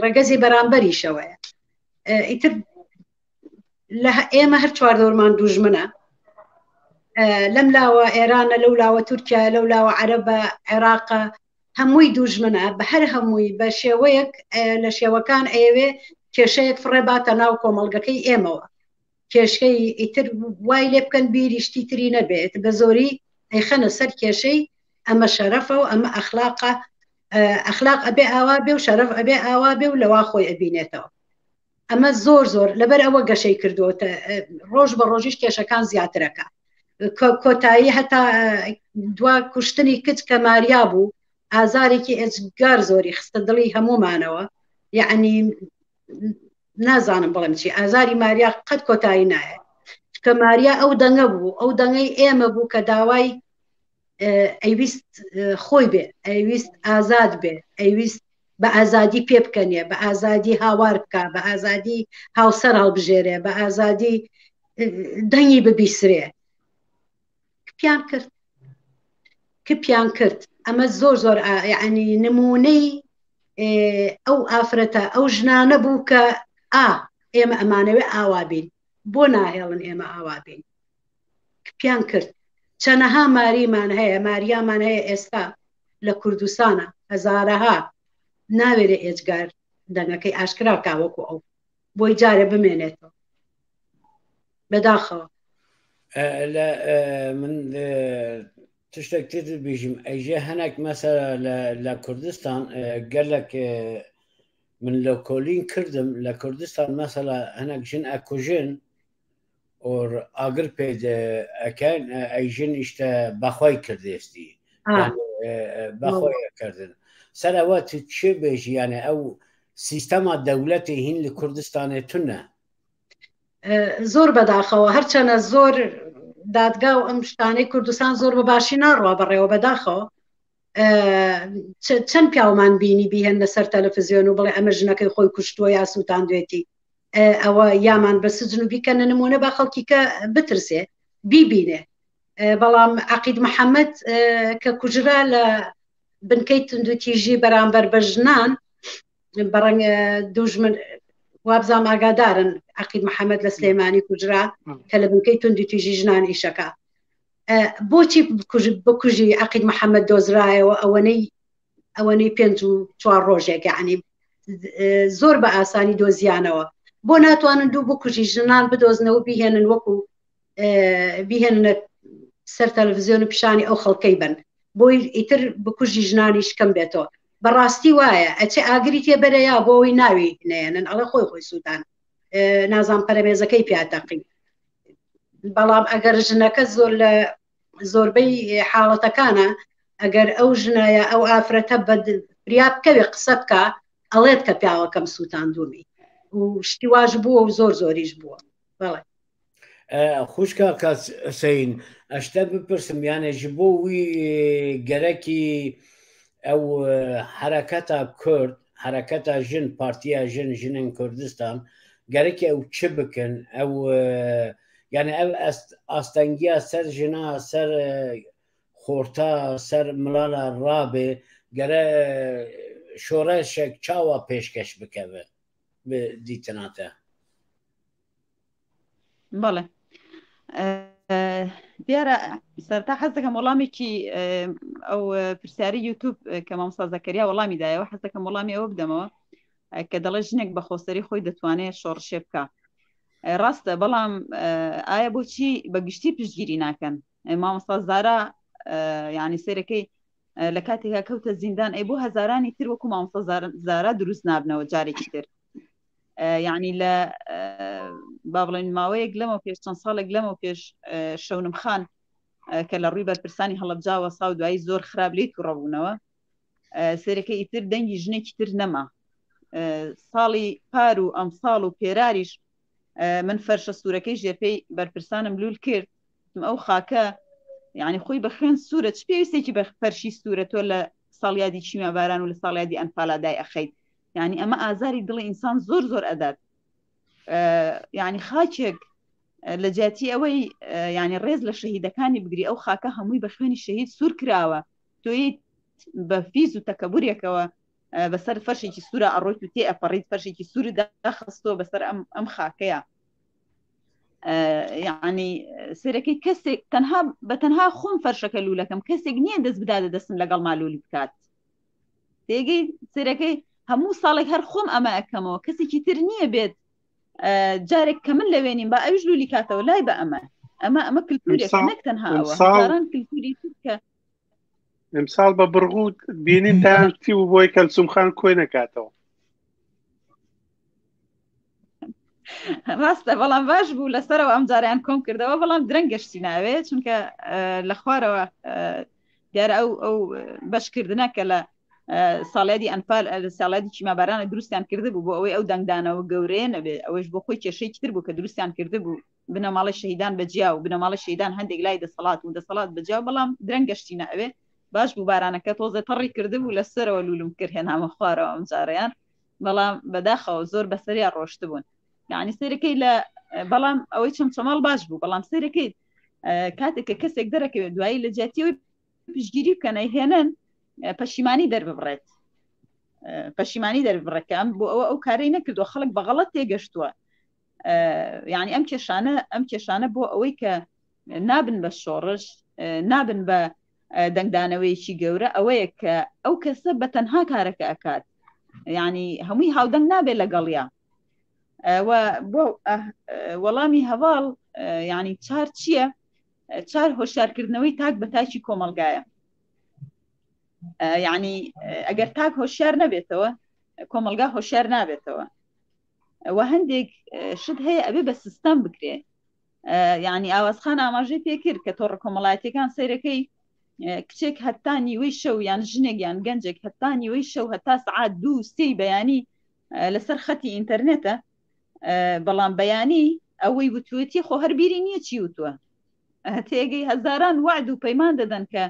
ڕەگەزی بەرامبەریشەوەیە ئیتر لە ئێمە هەر چواردەورمان دوژمنە لەم لاوە ئێرانە لەو لاوە تورکیا لەو لاوە عەرەبە عێراقە هەمووی دوژمنە بە هەر هەمووی بە شێوەیەک لە شێوەکان ئەیەوێ کێشەیەک فڕێ باتە ناو کۆمەڵگەکەی ئێمەوە کێشەی ئیتر وای لێ بکەن بیری شتی تری نەبێت بە زۆری ئەیخەنە سەر کێشەی ئەمە شەرەفە و ئەمە ئەخلاقە ئەخلاق ئەبێ ئاوا بێ و شەرەف ئەبێ ئاوا بێ و لەوا خۆی ئەبینێتەوە ئەمە زۆر زۆر لەبەر ئەوە گەشەی کردووە ڕۆژ بە ڕۆژیش کێشەکان زیاترەکە کۆتایی هەتا دوا کوشتنی کچ کە ماریا بوو ئازارێکی ئێجگار زۆری خستە دڵی هەمومانەوە یعنی نازانم بڵێم چی ئازاری ماریا قەت کۆتایی نایە کە ماریا ئەو دەنگە بوو ئەو دەنگەی ئێمە بوو کە داوای ئەیویست خۆی بێ ئەیویست ئازاد بێ ئەیویست بە ئازادی پێ بکەنێ بە ئازادی هاوار بکە بە ئازادی هاوسەر هەڵبژێرێ بە ئازادی دەنگی ببیسرێ کپیان کرد کپیان کرد ئەمە زۆر زۆر یعنی نمونەی ئەو ئافرەتە ئەو ژنانە بوو کە ئا ئێمە ئەمانەوێ ئاوا بین بۆ ناهێڵن ئێمە ئاوا بین کپیان کرد چەنەها ماریمان هەیە ماریامان هەیە ئێستا لە کوردستانە هەزارەها ناوێرێ ئێجگار دەنگەکەی ئاشکرا کا وەکو ئەو بۆی جارێ بمێنێتەوە بەداخەوە لە من تشتێک تر بێژم ئەیژێ هەنێک مەسەرە لە کوردستان گەلک من لە کۆلین کردم لە کوردستان مەسەلا هەنێک ژن ئەکوژن ئۆر ئاگر پێ ئەکەن ئەیژن ئیشتە بەخۆی کردێستی بەخۆی کردن سەر ئەوە تو چێ بێژی یانە ئەو سیستەما دەولەتی هین لە کوردستانێ تونە زۆر بەداخەوە هەرچەنە زۆر دادگا و ئەم شتانەی کوردستان زۆر بە باشی ناڕوا بەڕێوە بەداخەوە چەند پیاومان بینی بیهێن لەسەر تەلەفزیۆن و بڵێ ئەمە ژنەکەی خۆی کوشتووە یا سووتاندوێتی ئەوە یامان بە سجن و بیکەنە نمونە با خەڵکی کە بترسێ بیبینێ بەڵام عقید محەممەد کە کوژرا لە بنکەی توندوتیژی بەرامبەر بە ژنان بەڕەنگ دوژمن وابزانام ئاگادارن عقید محەممەد لە سلێمانی کوژرا کە لە بنکەی توندوتیژی ژنان ئیشەکە بۆچی بکوژی عقید محەممەد دۆزرایەوە ئەوەنەی ئەوەنەی پێنج و چوار ڕۆژێک یعنی زۆر بە ئاسانی دۆزیانەوە بۆ ناتوانن دوو بکوژی ژنان بدۆزنەوە بیهێنن وەکو بیهێننە سەر تەلەڤزیۆن و پیشانی ئەو خەڵکەی بن بۆی ئیتر بکوژی ژنانیش کەم بێتەوە بەڕاستی وایە ئەچێ ئاگری تێبەرەیە بۆ ئەوەی ناوی نێنن ئەڵێ خۆی خۆی سووتان نازان پەرەمێزەکەی پیاتەقی بەڵام ئەگەر ژنەکە زۆر لە زۆربەی حاڵەتەکانە ئەگەر ئەو ژنایە ئەو ئافرەتە بە فریا بکەوێ قسە بکە ئەڵێت کە پیاوەکەم سووتاندومی و شتی واش بووە و زۆر زۆریش بووە بەڵێ خوشکا کاس حسین ئەشتە بپرسم یانێ ji بۆ وی گەرەکی ئەو حرەکەتا کورد حرەکەتا ژن پارتیا ژن ژنن کوردستان گەرەکی ئەو چ بکەن ئەو یعنی ئەو ئاستەنگیا سەر ژنا سەر خۆرتا سەر مڵاڵە ڕابێ گەرە شۆڕشێک چاوە پێشکەش بکەوێت دیتناتە بەڵێ دیارە سەرتا حەز دەکەم وەڵامێکی ئەو پرسیاری یوتوب کە مامۆستا زەکەریا وەڵامی دایەوە حەز دەکەم وەڵامی ئەوە بدەمەوە کە دەڵێ ژنێک بە خۆسەری خۆی دەتوانێت شۆڕشێ بکە ڕاستە بەڵام ئایا بۆچی بە گشتی پشتگیری ناکەن مامۆستا زارا یعنی سێرەکەی لە کاتێکا کەوتە زیندان ئەی بۆ هەزارانی تر وەکو مامۆستا زارا دروست نابنەوە جارێکی تر یعنی لە با بڵێن ماوەیەک لەمە پێش چەند ساڵێک لەمە پێش شەونم خان کە لە ڕووی بەرپرسانی هەڵەبجاوە ساو دوایی زۆر خراپ لی تووڕەبوونەوە سێرەکە ئیتر دەنگی ژنێکی تر نەما ساڵی پار و ئەم ساڵ و پێراریش من فەرشە سوورەکەی ژێرپێی بەرپرسانم لول کرد ئەو خاکە یعنی خۆی بە خوێن سوورە چ پێویستێکی بە فەرشی سوورە تۆ لە ساڵیادی چیمە باران و لە ساڵیادی ئەنفالادای ئەخەیت یعنی ئەمە ئازاری دڵی ئینسان زۆر زۆر ئەدات یعنی خاچێک. لە جیاتی ئەوەی ینی ڕێز لە شەهیدەکانی بگری ئەو خاکە هەمووی بە خوێنی شەهید سوور کراوە تۆیت بە فیز و تەکەبورێکەوە بەسەر فەرشێکی سوورە ئەڕۆیت و تێ ئەپەڕیت فەرشێکی سوور داخستووە بەسەر ئەم ئەم خاکەیە یعنی سەرەکەی کەسێک تەنها بە تەنها خۆم فەرشەکە لولەکەم کەسێک نییە دەست بداتە دەستم لەگەڵ مالولی بکات تێگەی سەرەکەی هەموو ساڵێک هەر خۆم ئەمە ئەەکەمەوە کەسێکی تر نییە بێت جارێک کە من لەوێنیم بە ئەوش لولی کاتەوە لای بە ئەمە ئەمە ئەمە کللتورێک نەک تەنها ئەوە هەزاران کللتوری کە ئەمساڵ بە بڕغوت بینین تاتی و بۆی کەلسوم خان کۆی نەکاتەوە ڕاستە بەڵام باش بوو لەسەرەوە ئەم جاریان کۆم کردەوە بەڵام درەنگ گەشتی ناوێ چونکە لە خوارەوە دیارە ئەو ئەو بەشکردنە کە لە ساڵیادی ئەنفال ساڵیادی کیمابارانە دروستیان کردبوو بۆ ئەوەی ئەو دەنگدانەوە گەورەیە نەبێ ئەوەش بۆ خۆی کێشەیەکی تر بوو کە دروستیان کردبوو بنەماڵەی شەهیدان بە جیا و بنەماڵەی شەهیدان هەندێک لای دەسەڵات و دەسەڵات بە جیا بەڵام درەنگ گەشتینە ئەوێ باش بوو بارانەکە تۆزێ تەڕی کردبوو لەسەرەوە لولم کرد هێنامە خوارەوە ئەم جارەیان بەڵام بەداخەوە زۆر بەسەریا ڕۆشتبوون یعنی سەیرەکەی لە بەڵام ئەوەی چەمچەماڵ باش بوو بەڵام سەیرەکەی کاتێک کە کەسێک دەرەکەوێت دوایی لە جیاتیەوەی پشگیری بکەن ئەیهێنن پەشیمانی دەرببڕێت پەشیمانی دەربڕێت کە ئەم بۆ ئەوە ئەو کارەی نەکردووە خەڵک بە غەڵەت تێگەشتووە یعنی ئەم کێشانە ئەم کێشانە بۆ ئەوەی کە نابن بە شۆڕش نابن بە دەنگدانەوەیەکی گەورە ئەوەیە کە ئەو کەسە بە تەنها کارەکە ئەکات یعنی هەمووی هاودەنگ نابێت لەگەڵیا بۆ وەڵامی هەواڵ یعنی چار چییە؟ چار هۆشیارکردنەوەی تاک بە تاکی کۆمەلگایە یعنی ئەگەر تاک هۆشیار نەبێتەوە کۆمەلگا هۆشیار نابێتەوە و هەندێک شت هەیە ئەبێ بە سیستەم بکرێ یعنی ئاوازخان ئاماژەی پێکرد کە تۆڕە کۆمەڵایەتەکان سەیرەکەی کچێک هەتا نیوەی شەو یان ژنێک یان گەنجێک هەتا نیوەی شەو هەتا سعات دوو سێی بەیانی لەسەر خەتی ئینتەرنێتە بەڵام بەیانی ئەوەی وتوێتی خۆ هەر بیری نییە چی وتووە تێگەی هەزاران وعد و پەیمان دەدەن کە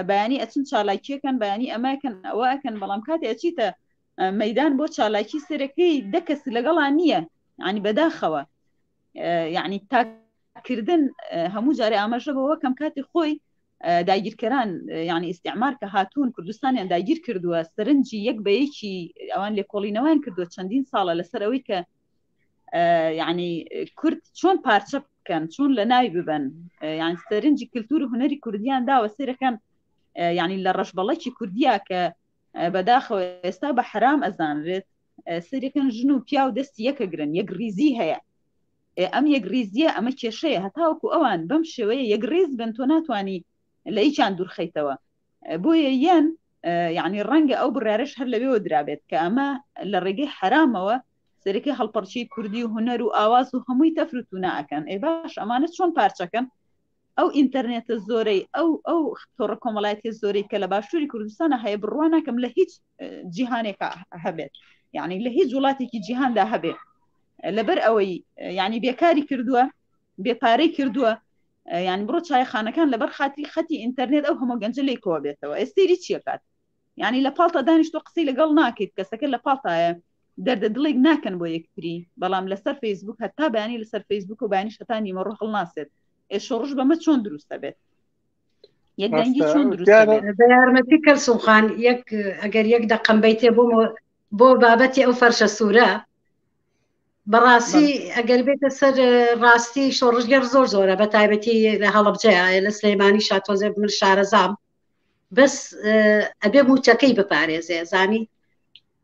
بەیانی ئەچن چالاکیەکەن بەیانی ئەمەکەن ئەوە ئەکەن بەڵام کاتێ ئەچیتە مەدان بۆ چالاکی سەرەکەی دە کەس لەگەڵا نییە ینی بەداخەوە یعنی تاکردن هەموو جارێ ئاماژە بەوە کەم کاتی خۆی داگیرکەران یعنی ئیسیعمار کە هاتوون کوردستانیان داگیر کردووە سەرنجی یەک بە یەکی ئەوان لێکۆڵینەوەیان کردووە چەندین ساڵە لەسەر ئەوەی کە یعنی کورد چۆن پارچە بکەن چۆن لە ناوی ببن یان سەرنجی کللتور و هوەری کوردیان داوە سیرەکەن یعنی لە ڕەشبەڵەکی کوردیا کە بەداخەوە ئێستا بە حرام ئەزانرێت سەرەکەن ژن و پیاو دەستی یەکەگرن یەک ریزی هەیە ئەم یەکریزیە ئەمە کێشەیە هەتاوەکو ئەوان بەم شێوەیە یەکریز بن تۆ ناتوانانی لە هیچیان دوورخەیتەوە بۆیە یەن یعنی ڕەنگە ئەو بڕارش هەر لەوێوە درابێت کە ئەمە لە ڕێگەی حرامەوە سەرەکی هەڵپەرچی کوردی و هونەر و ئاواز و هەمووی تەفر و توناکەن ئێ باش ئەمانە چۆن پارچەکەن ئەو ئینتەرنێتە زۆرەی ئەو ئەو تۆڕە کۆمەڵایەتی زۆرەی کە لە باشووری کوردستانە هەیە بڕوا ناکەم لە هیچ جیهانێکا هەبێت یعنی لە هیچ وڵاتێکی جیهاندا هەبێت لەبەر ئەوەی یعنی بێکاری کردووە بێپارەی کردووە یعنی بڕۆ چایخانەکان لەبەر خاتری خەتی ئینتەرنێت ئەو هەموو گەنجە لێی کۆ بێتەوە ئێستێری چیەکات یعنی لە پاڵتا دانیشتۆ قسەی لەگەڵ ناکەیت کەسەکە لە پاڵتایە دەردە دڵێک ناکەن بۆ یەکتری بەڵام لەسەر فەیسبوک هەتا بەیانی لەسەر فەیسبوک و بەیانیش هەتا نیمەڕۆ هەڵناسێت ئێ شۆڕش بەمە چۆن دروست دەبێت یەک دەنگی چۆن دروست دەبێت بە یارمەتی کەلسوم خان یەک ئەگەر یەک دەقەم بەیتێ بۆ بۆ بابەتی ئەو فەرشە سوورە بەڕاستی ئەگەر بێتە سەر ڕاستی شۆڕشگێڕ زۆر زۆرە بە تایبەتی لە هەڵەبجەیە لە سلەیمانی شاتۆزێ من شارەزام بەس ئەبێ موچەکەی بپارێزێ زانی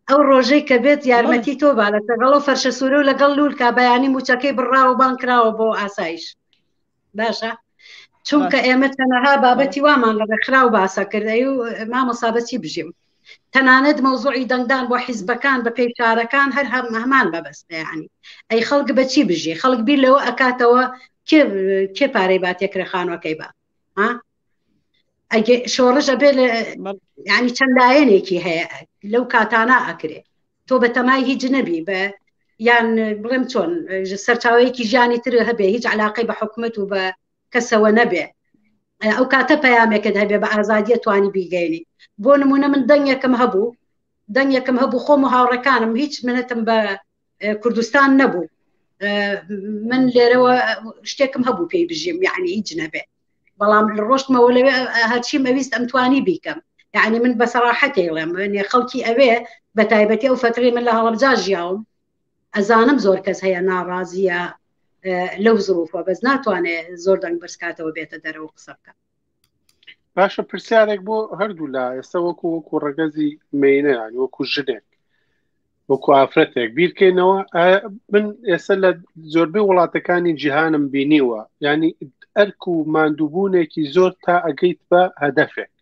ئەو ڕۆژەی کە بێت یارمەتی تۆ با لە سەگەڵ و فەرشە سوورە و لەگەڵ لوولکە بەیانی موچەکەی بڕاوە بان کراوە بۆ ئاسایش باشە چونکە ئێمە تەنەها بابەتی وامان لە ڕێکخراو باسە کرد ئەی و مامۆسا بەچی بژیم تەنانەت مەوزوعی دەنگدان بۆ حیزبەکان بە پێی شارەکان هەر هەم هەمان مەبەستە یعنی ئەی خەڵک بەچی بژی خەڵک بیر لەوە ئەکاتەوە کێ کێ پارەی با تێکرە خانوەکەی با ها ئەگە شۆڕش ئەبێ لە ینی چەند لایەنێکی هەیە لەو کاتانە ئەکرێ تۆ بە تەمای هیچ نەبی بە یان بڵێم چۆن سەرچاوەیەکی ژیانی تر هەبێ هیچ علاقەی بە حکومت و بە کەسەوە نەبێ ئەو کاتە پەیامێکت هەبێ بە ئازادیە توانی بیگەینی بۆ نمونە من دەنگێکم هەبوو دەنگێکم هەبوو خۆم و هاوڕەکانم هیچ منەتم بە کوردستان نەبوو. من لێرەوە شتێکم هەبوو پێی بژیم یعنی هیچ نەبێ بەڵام ڕۆشتمەوە لەوێ هەرچیم ئەویست ئەمتوانی بیکەم یعنی من بە سەراحەتێ بڵێم خەڵکی ئەوێ بە تایبەتی ئەو فترەی من لە هەڵەبجا ژیاوم ئەزانم زۆر کەس هەیە ناڕازیە لەو زروفە بەس ناتوانێت زۆر دەنگ بەرزکاتەوە بێتە دەرەوە قسە بکە باشە پرسیارێک بۆ هەردوو لا ئێستا وەکو وەکو ڕەگەزی مینە یان وەکو ژنێک وەکو ئافرەتێک بیرکەینەوە من ئێستا لە زۆربەی وڵاتەکانی جیهانم بینیوە ینی ئەرک و ماندووبوونێکی زۆر تا ئەگەیت بە هەدەفێک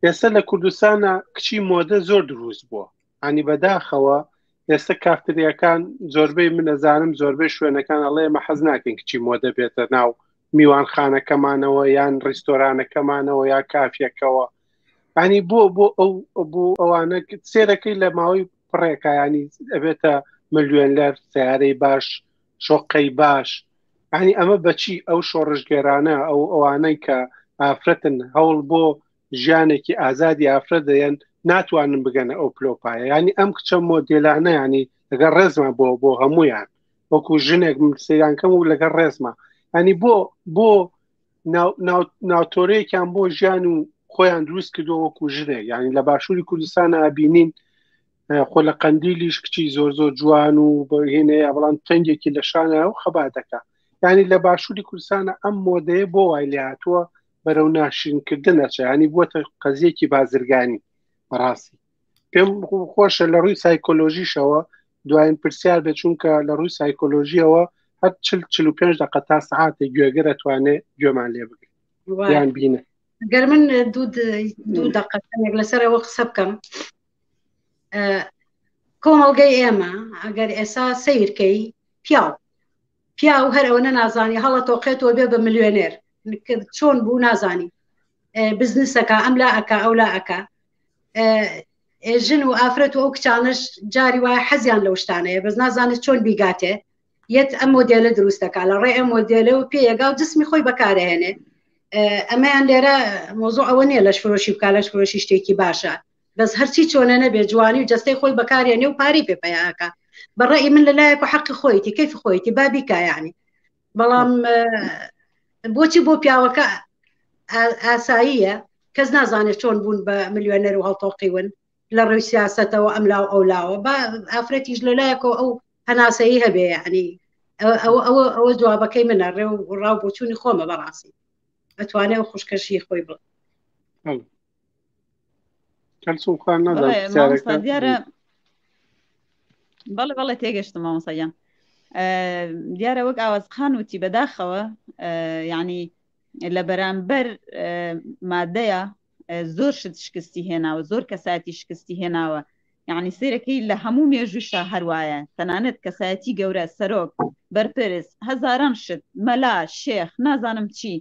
ئێستا لە کوردستانە کچی مۆدە زۆر دروست بووە ینی بەداخەوە ئێستا کافتریەکان زۆربەی من ئەزانم زۆربەی شوێنەکان ئەڵێ مە حەز ناکەین کچی مۆدە بێتە ناو میوانخانەکەمانەوە یان ڕیستۆرانەکەمانەوە یا کافیەکەوە ینی بۆ بۆ ئەو بۆ ئەوانە سێرەکەی لە ماوەی پڕێکە ینی ئەبێتە ملیۆنلەر سیارەی باش شۆقەی باش ینی ئەمە بەچی ئەو شۆڕشگێرانە ئەو ئەوانەی کە ئافرەتن هەوڵ بۆ ژیانێکی ئازادی ئافرەت دەیەن ناتوانن بگەنە ئەو پلۆپایە ینی ئەم کچە مۆدێلانە ینی لەگەڵ ڕێزما بۆ بۆ هەمویان وەکو ژنێک سەیران کەم و لەگەڵ ڕێزما ینی بۆ بۆ ناوتۆرەیەکیان بۆ ژیان و خۆیان دروست کردووە وەکو ژنێک یعنی لە باشووری کوردستان ئابینین خۆ لە قەندیلیش کچی زۆر زۆر جوان و بەهێنەیە بەڵام تەنگێکی لە شانە و خەباتەکە ینی لە باشووری کوردستانە ئەم مۆدەیە بۆ وای لێ هاتووە بەرەو ناشرینکردن ئەچێ ینی بووەتە قەزیەکی بازرگانی بەڕاستی پێم خۆشە لە ڕووی سایکۆلۆژیشەوە دوایین پرسیار بێت چونکە لە ڕووی سایکۆلۆژیەوە هەر چل 45 دقە تا سعاتێک گوێگرە توانێ گوێمان لێ بگرێت یان بینە گەر من دوو دوو دقە لەسەرەوە قسە بکەم کۆمەڵگەی ئێمە ئەگەر ئێسا سیرکەی پیاو پیاو هەر ئەوەنە نازانی هەڵە تۆقێتەوە بێ بە ملیۆنێر چۆن بوو نازانی بزنسەکە ئەم لا ئەک ئەو لا ئەک ژن و ئافرەت و ئەو کچانش جاری وایە حەزیان لەو شتانەیە بەس نازانێت چۆن بیگاتێ یەت ئەم مۆدێلە دروست دەکات لە ڕێ ئەم مۆدێلە و پێیەگا و جسمی خۆی بەکارهێنێ ئەمەیان لێرە مۆزۆ ئەوە نییە لەش فرۆشی بکە لەش فرۆشی شتێکی باشە بەس هەرچی چۆنە نەبێ جوانی و جەستەی خۆی بەکارێنێ و پارەی پێ پەیاکە بەڕێی من لەلایەک و حەقی خۆیتی کەیفی خۆیتی با بیکا یعنی بەڵام بۆچی بۆ پیاوەکە ئاساییە کەس نازانێت چۆن بوون بە ملیۆنەر و هەڵتۆقیون لە ڕووی سیاستەوە ئەم لاو ئەو لاوە با ئافرەتیش لەلایەکەوە ئەو هەناسەیی هەبێ یعنی ئەوە ئەوە ئەوە جوابەکەی منە ڕێ و ڕاو بۆچوونی خۆمە بەڕاستی ئەتوانێ و خوشکەشی خۆی بڵێ کەلسوم خان نازانم پرسیارەکە دیارە بەڵێ بەڵێ تێگەشتم مامۆستا گیان دیارە وەک ئاواز خان وتی بەداخەوە یعنی لە بەرامبەر مادەیە زۆر شت شکستی هێناوە زۆر کەساتی شکستی هێناوە یعنی سیرەکەی لە هەموو مێژووشا هەروایە تەنانەت کەسایەتی گەورە سەرۆک بەرپرس هەزاران شت مەلا شێخ نازانم چی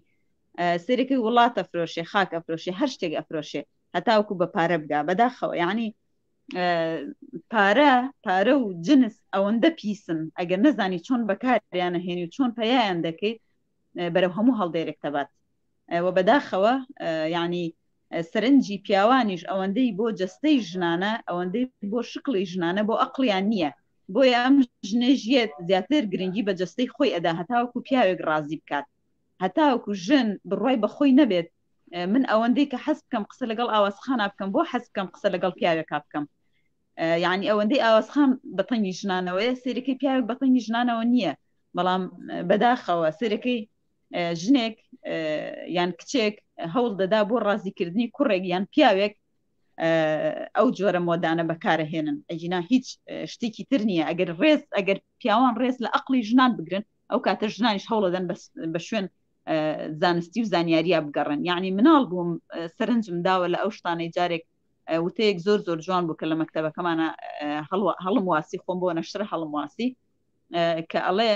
سەیرەکەی وڵات ئەفرۆشێ خاک ئەفرۆشێ هەر شتێک ئەفرۆشێ هەتاوەکو بە پارە بگا بەداخەوە یعنی پارە پارە و جنس ئەوەندە پیسن ئەگەر نەزانی چۆن بەکاریانە هێنی و چۆن پەیایان دەکەیت بەرەو هەموو هەڵدێرێک دەبات و بەداخەوە یعنی سەرنجی پیاوانیش ئەوەندەی بۆ جەستەی ژنانە ئەوەندەی بۆ شکڵی ژنانە بۆ ئەقلیان نییە بۆیە ئەم ژنێژیەت زیاتر گرنگی بە جەستەی خۆی ئەدا هەتاوەکو پیاوێک ڕازی بکات هەتاوەکو ژن بڕوای بە خۆی نەبێت من ئەوەندەی کە حەز بکەم قسە لەگەڵ ئاوازخانە بکەم بۆ حەز بکەم قسە لەگەڵ پیاوێکا بکەم یعنی ئەوەندەی ئاوازخان بەتەنگی ژنانەوەیە سیرەکەی پیاوێک بەتەنگی ژنانەوە نییە بەڵام بەداخەوە سیرەکەی ژنێک یان کچێک هەوڵ دەدا بۆ ڕازیکردنی کوڕێک یان پیاوێک ئەو جۆرە مۆدانە بەکارەهێنن ئەگینا هیچ شتێکی تر نییە ئەگەر ڕێز ئەگەر پیاوان ڕێز لە ئەقلی ژنان بگرن ئەو کاتە ژنانیش هەوڵەدەن بە شوێن زانستی و زانیاریە بگەڕن یعنی مناڵ بووم سەرنجم داوە لە ئەو شتانەی جارێک وتەیەک زۆر زۆر جوان بوو کە لە مەکتەبەکەمانە هەڵم واسی خۆم بۆ نەشترە هەڵم واسی کە ئەڵێ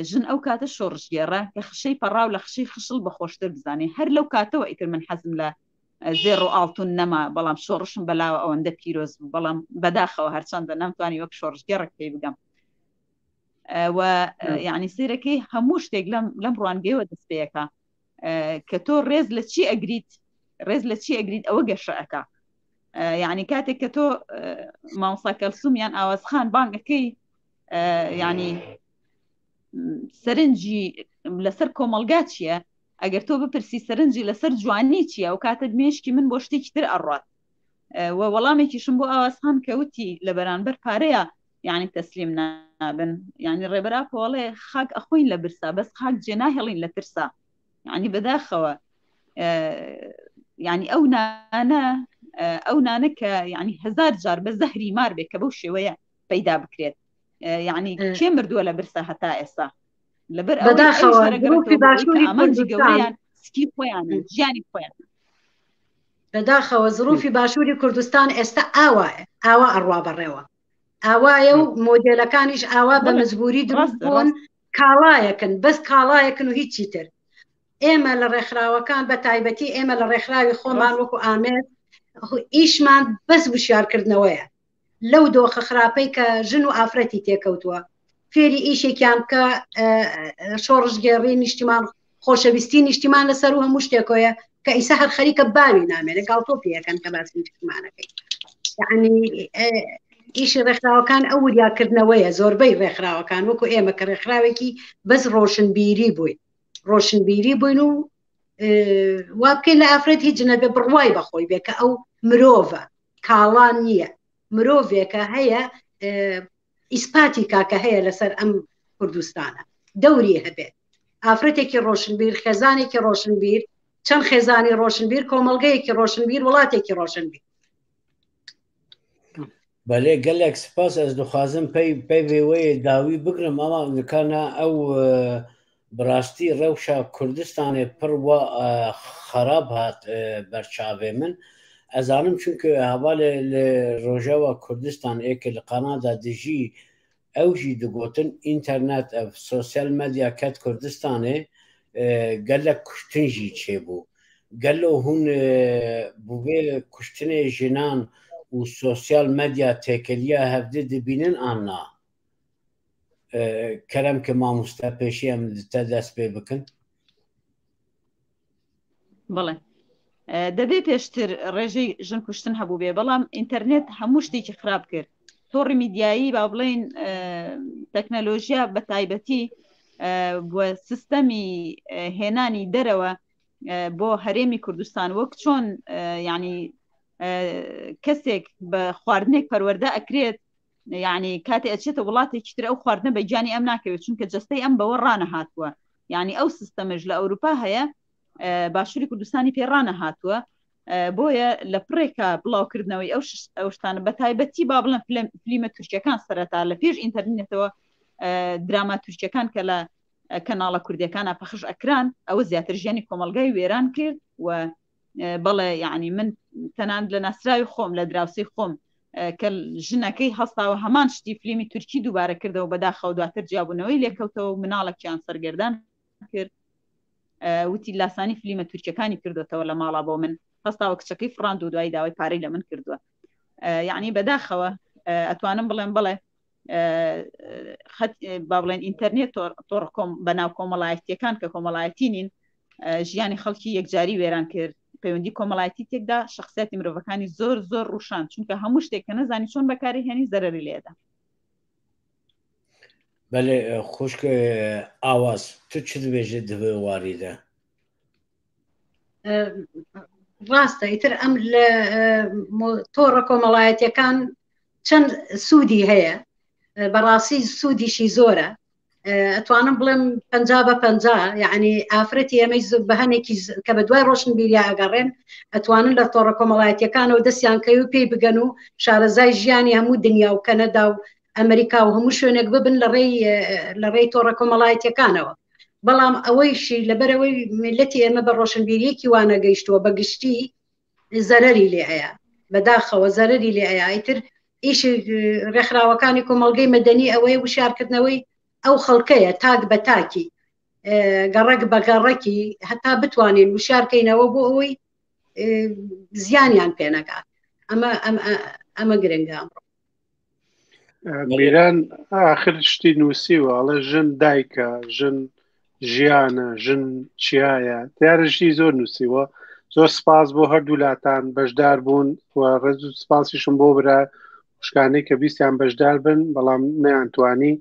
ژن ئەو کاتە شۆڕشگێڕە کە خشەی پەڕاو لە خشەی خشڵ بە خۆشتر بزانێ هەر لەو کاتەوە ئیتر من حەزم لە زێڕ و ئاڵتون نەما بەڵام شۆڕشم بەلاوە ئەوەندە پیرۆز بوو بەڵام بەداخەوە هەرچەندە نەمتوانی وەک شۆڕشگێڕێک پێی بگەم و یعنی سیرەکەی هەموو شتێک لەم لەم ڕوانگەیەوە دەست پێەکە کە تۆ ڕێز لە چی ئەگریت ڕێز لە چی ئەگریت ئەوە گەشە ئەەکە یعنی کاتێک کە تۆ مامۆستا کەلسوم یان ئاوازخان بانگەکەی یعنی. سەرنجی لەسەر کۆمەلگا چییە ئەگەر تۆ بپرسی سەرنجی لەسەر جوانی چییە ئەو کاتە مێشکی من بۆ شتێکی تر ئەڕات و وەڵامێکیشم بۆ ئاوازخان کەوتی لە بەرانبەر پارەیە یعنی تەسلیم نابن یعنی ڕێبەرا پۆڵێ خاک ئەخۆین لە برسا بەس خاک جێ ناهێڵین لە ترسا یعنی بەداخەوە یعنی ئەو نانە ئەو نانە کە یعنی هزار جار بە زەهری مار بێت کە بەو شێوەیە پەیدا بکرێت یعنی کێ مردووە لە برسا هەتا ئێستا لەبەر بەداخەوە گروپی باشووری ئامانجی گەورەیان سکی خۆیان ژیانی خۆیان بەداخەوە زروفی باشووری کوردستان ئێستا ئاوا ئاوا ئەڕوا بەڕێوە ئاوایە و مۆدێلەکانیش ئاوا بە مەجبوری دروست بوون کاڵایەکن بەس کاڵایەکن و هیچی تر ئێمە لە ڕێکخراوەکان بە تایبەتی ئێمە لە ڕێکخراوی خۆمان وەکو ئامێز ئیشمان بەس وشیارکردنەوەیە لەو دۆخە خراپەی کە ژن و ئافرەتی تێکەوتووە فێری ئیشێکیان بکە شۆڕشگێڕی نیشتیمان خۆشەویستی نیشتیمان لەسەر و هەموو شتێکۆیە کە ئیسا هەر خەریکە باوی نامێنێ گاڵتۆ پێەکەن کە باسی نیشتیمانەکەی یعنی ئیشی ڕێکخراوەکان ئەو وریاکردنەوەیە زۆربەی ڕێکخراوەکان وەکو ئێمە کە ڕێکخراوێکی بەس ڕۆشنبیری بووین ڕۆشنبیری بووین و وا بکەین لە ئافرەت هیچ نەبێ بڕوای بەخۆی بێ کە ئەو مرۆڤە کاڵا نییە مرۆڤێکە هەیە ئیسپاتی کاکە هەیە لەسەر ئەم کوردستانە دەوری هەبێت ئافرەتێکی ڕۆشنبیر خێزانێکی ڕۆشنبیر چەند خێزانی ڕۆشنبیر کۆمەڵگەیەکی ڕۆشنبیر وڵاتێکی ڕۆشنبیر بەێ گەلێک سپاس ئەس دخوازم پێی پێی داوی بگرم ئەمە نکانە ئەو بڕاستی ڕەوشا کوردستانێ پڕ وا خەراب هات بەرچاوێ من ئەزانم چونکە هەواڵێ لە ڕۆژاوا کوردستان ئێکە لە قانادا دژی ئەو ژی دگوتن ئینتەرنێت ئەف سۆسیال مەدیا کەت کوردستانێ گەلەک کوشتن ژی چێبوو گەلۆ هون بووێ کوشتنێ ژنان و سۆسیال مەدیا تێکەلیا هەڤدێ دبینن ئان نا؟ کەرەم کە مامۆستا پێشی ئەم تە دەست پێ بکەن. بەڵێ دەبێ پێشتر ڕێژەی ژن کوشتن هەبوو بێ بەڵام ئینتەرنێت هەموو شتێکی خراپ کرد تۆڕی میدیایی با بڵین تەکنەلۆژیا بە تایبەتی سیستەمی هێنانی دەرەوە بۆ هەرێمی کوردستان وەک چۆن ینی کەسێک بە خواردنێک پەروەەردە ئەکرێت یعنی کاتێ ئەچێتە وڵاتێکی تر ئەو خواردنە بە گیانی ئەم ناکەوێت چونکە جەستەی ئەم بەوە ڕانەهاتووە یعنی ئەو سیستەمەش لە ئەوروپا هەیە باشووری کوردستانی پێ ڕانەهاتووە بۆیە لە پڕێکە بڵاوکردنەوەی ئەو ئەو شتانە بە تایبەتی با بڵێن فلیمە تورکیەکان سەرەتا لە پێش ئینتەرنێتەوە دراما تورکیەکان کە لە کەناڵە کوردیەکانە پەخش ئەکران ئەوە زیاتر ژیانی کۆمەلگای وێران کرد و بەڵێ یعنی من تەنان لە ناسراوی خۆم لە دراوسی خۆم کە ژنەکەی هەستاوە هەمان شتی فلیمی تورکی دووبارە کردەوە بەداخەوە دواتر جیابوونەوەی لێکەوتەوە مناڵێکیان سەرگەردان کرد وتی لاسانی فلیمە تورکیەکانی کردوتەوە لە ماڵا بۆ من هەستاوە کچەکەی فڕاند و دوای داوای پارەی لە من کردووە یعنی بەداخەوە ئەتوانم بڵێم بڵێ با بڵێن ئینتەرنێت تۆڕ بەناو کۆمەڵایەتیەکان کە کۆمەڵایەتی نین ژیانی خەڵکی یەکجاری وێران کرد پەیوەندی کۆمەڵایەتی تێکدا شخصیاتی مرۆڤەکانی زۆر زۆر ڕوشان چونکە هەموو شتێک کە نەزانی چۆن بەکاری هێنی زەرری لێدا بەێ خوشک ئاواز تو چ دبێژێت دەبێ واریدە ڕاستە ئیتر ئەم لە تۆڕە کۆمەڵایەتیەکان چەند سوودی هەیە بەڕاستی سوودیشی زۆرە ئەتوانم بڵێم پ بە پ یعنی ئافرەتی ئەمەی بە هەنێکی کە بە دوای ڕۆشنبیریا ئەگەڕێن ئەتوانن لە تۆڕە کۆمەڵایەتیەکانەوە دەستیان کەی و پێی بگەن و شارەزای ژیانی هەموو دنیا و کەنەدا و ئەمریکا و هەموو شوێنێک ببن لە ڕێی لە ڕێی تۆڕە کۆمەڵایەتیەکانەوە بەڵام ئەوەیشی لەبەرەوەی میلەتی ئێمە بە ڕۆشنبیریەکی وانەگەیشتووە بە گشتی زەرەری لێ ئەیا بەداخەوە زەرەری لێ ئەیا ئیتر ئیشی ڕێکخراوەکانی کۆمەڵگەی مەدەنی ئەوەیە وشارکردنەوەی ئەو خەڵکەیە تاک بە تاکی گەڕەک بە گەڕەکی هەتا بتوانین وشارکەینەوە بۆ ئەوەی زیانیان پێنەگات ئەمە ئەمە گرنگە ئەمڕۆ میران ئاخر شتی نووسیوە ئەڵێ ژن دایکە ژن ژیانە ژن چیایە دیارە شتی زۆر نووسیوە زۆر سپاس بۆ هەردوو لاتان بەشدار بوون و ڕێز و سپاسیشم بۆ برا خوشکانەی کە بیستیان بەشدار بن بەڵام نەیانتوانی.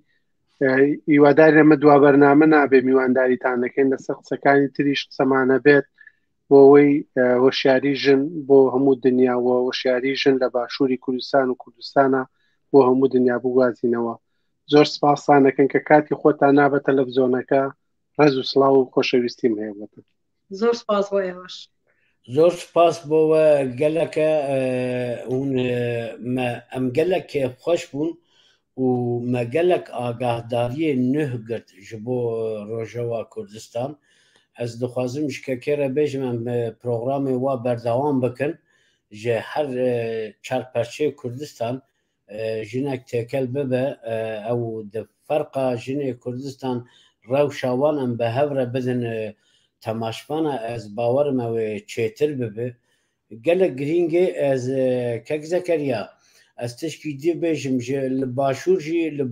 هیواداری ئەمە دوا بەرنامە نابێ میوانداریتان دەکەین لەسەر قسەکانی تریش قسەمانە بێت بۆ ئەوەی هۆشیاری ژن بۆ هەموو دنیا و هۆشیاری ژن لە باشووری کوردستان و کوردستانە بۆ هەموو دنیا بگوازینەوە زۆر سپاسان دەکەن کە کاتی خۆتان نا بە تەلەڤزیۆنەکە ڕێز و سڵاو و خۆشەویستیم هەیە بۆتان. زۆر سپاس بۆ ئێوەش. زۆر سپاس بۆ وە گەلەکە هون me em gelek kêfxweş bûn û me gelek agahdariyê nuh girt ji bo Rojava Kurdistan. Ez dixwazim ji kekê re bêjim em programê wa berdewam bikin ji her çar perçeyê Kurdistan jinek têkel bibe ew di ferqa jinê Kurdistan rewşa wan em bi hev re bidin temaşvana ez bawerim ew ê çêtir bibe. Gelek girîng e ez Kek Zekeriya ez tişkî dî bêjim ji li başûr jî li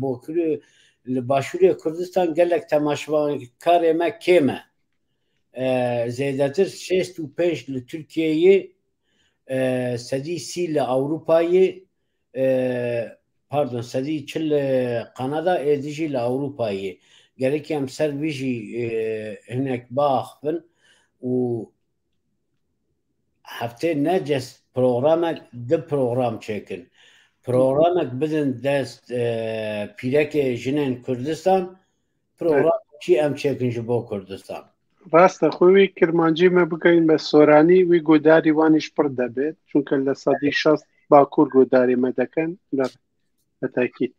bokirê li başûrê Kurdistan gelek temaşvankarê me kêm e. Zêdetir 65 li Tirkiyeyê 30% li Ewropayê pardon 40% li Kanada ê dijî li Ewropayê. Gerekî em ser vî jî hinek biaxivin û heftê ne ces programek di program çêkin. Programek bidin dest pîrekê jinên Kurdistan, program çi em çêkin ji bo Kurdistan. ڕاستە خۆی وی کرمانجی مە بکەین بە سۆرانی وی گۆداری وانیش پڕ دەبێت چونکە لە 60% باکوور گۆداری مە دەکەن لە بەتاکید.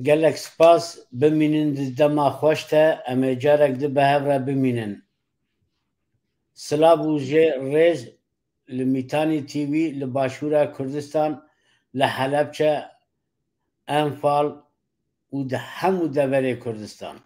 Gelek spas bimînin di dema xweş te em ê carek di bi hev re bimînin. Silav û jê rêz li Mîtanî TV li Başûra Kurdistan li Helebçe, Enfal û di hemû deverê Kurdistan.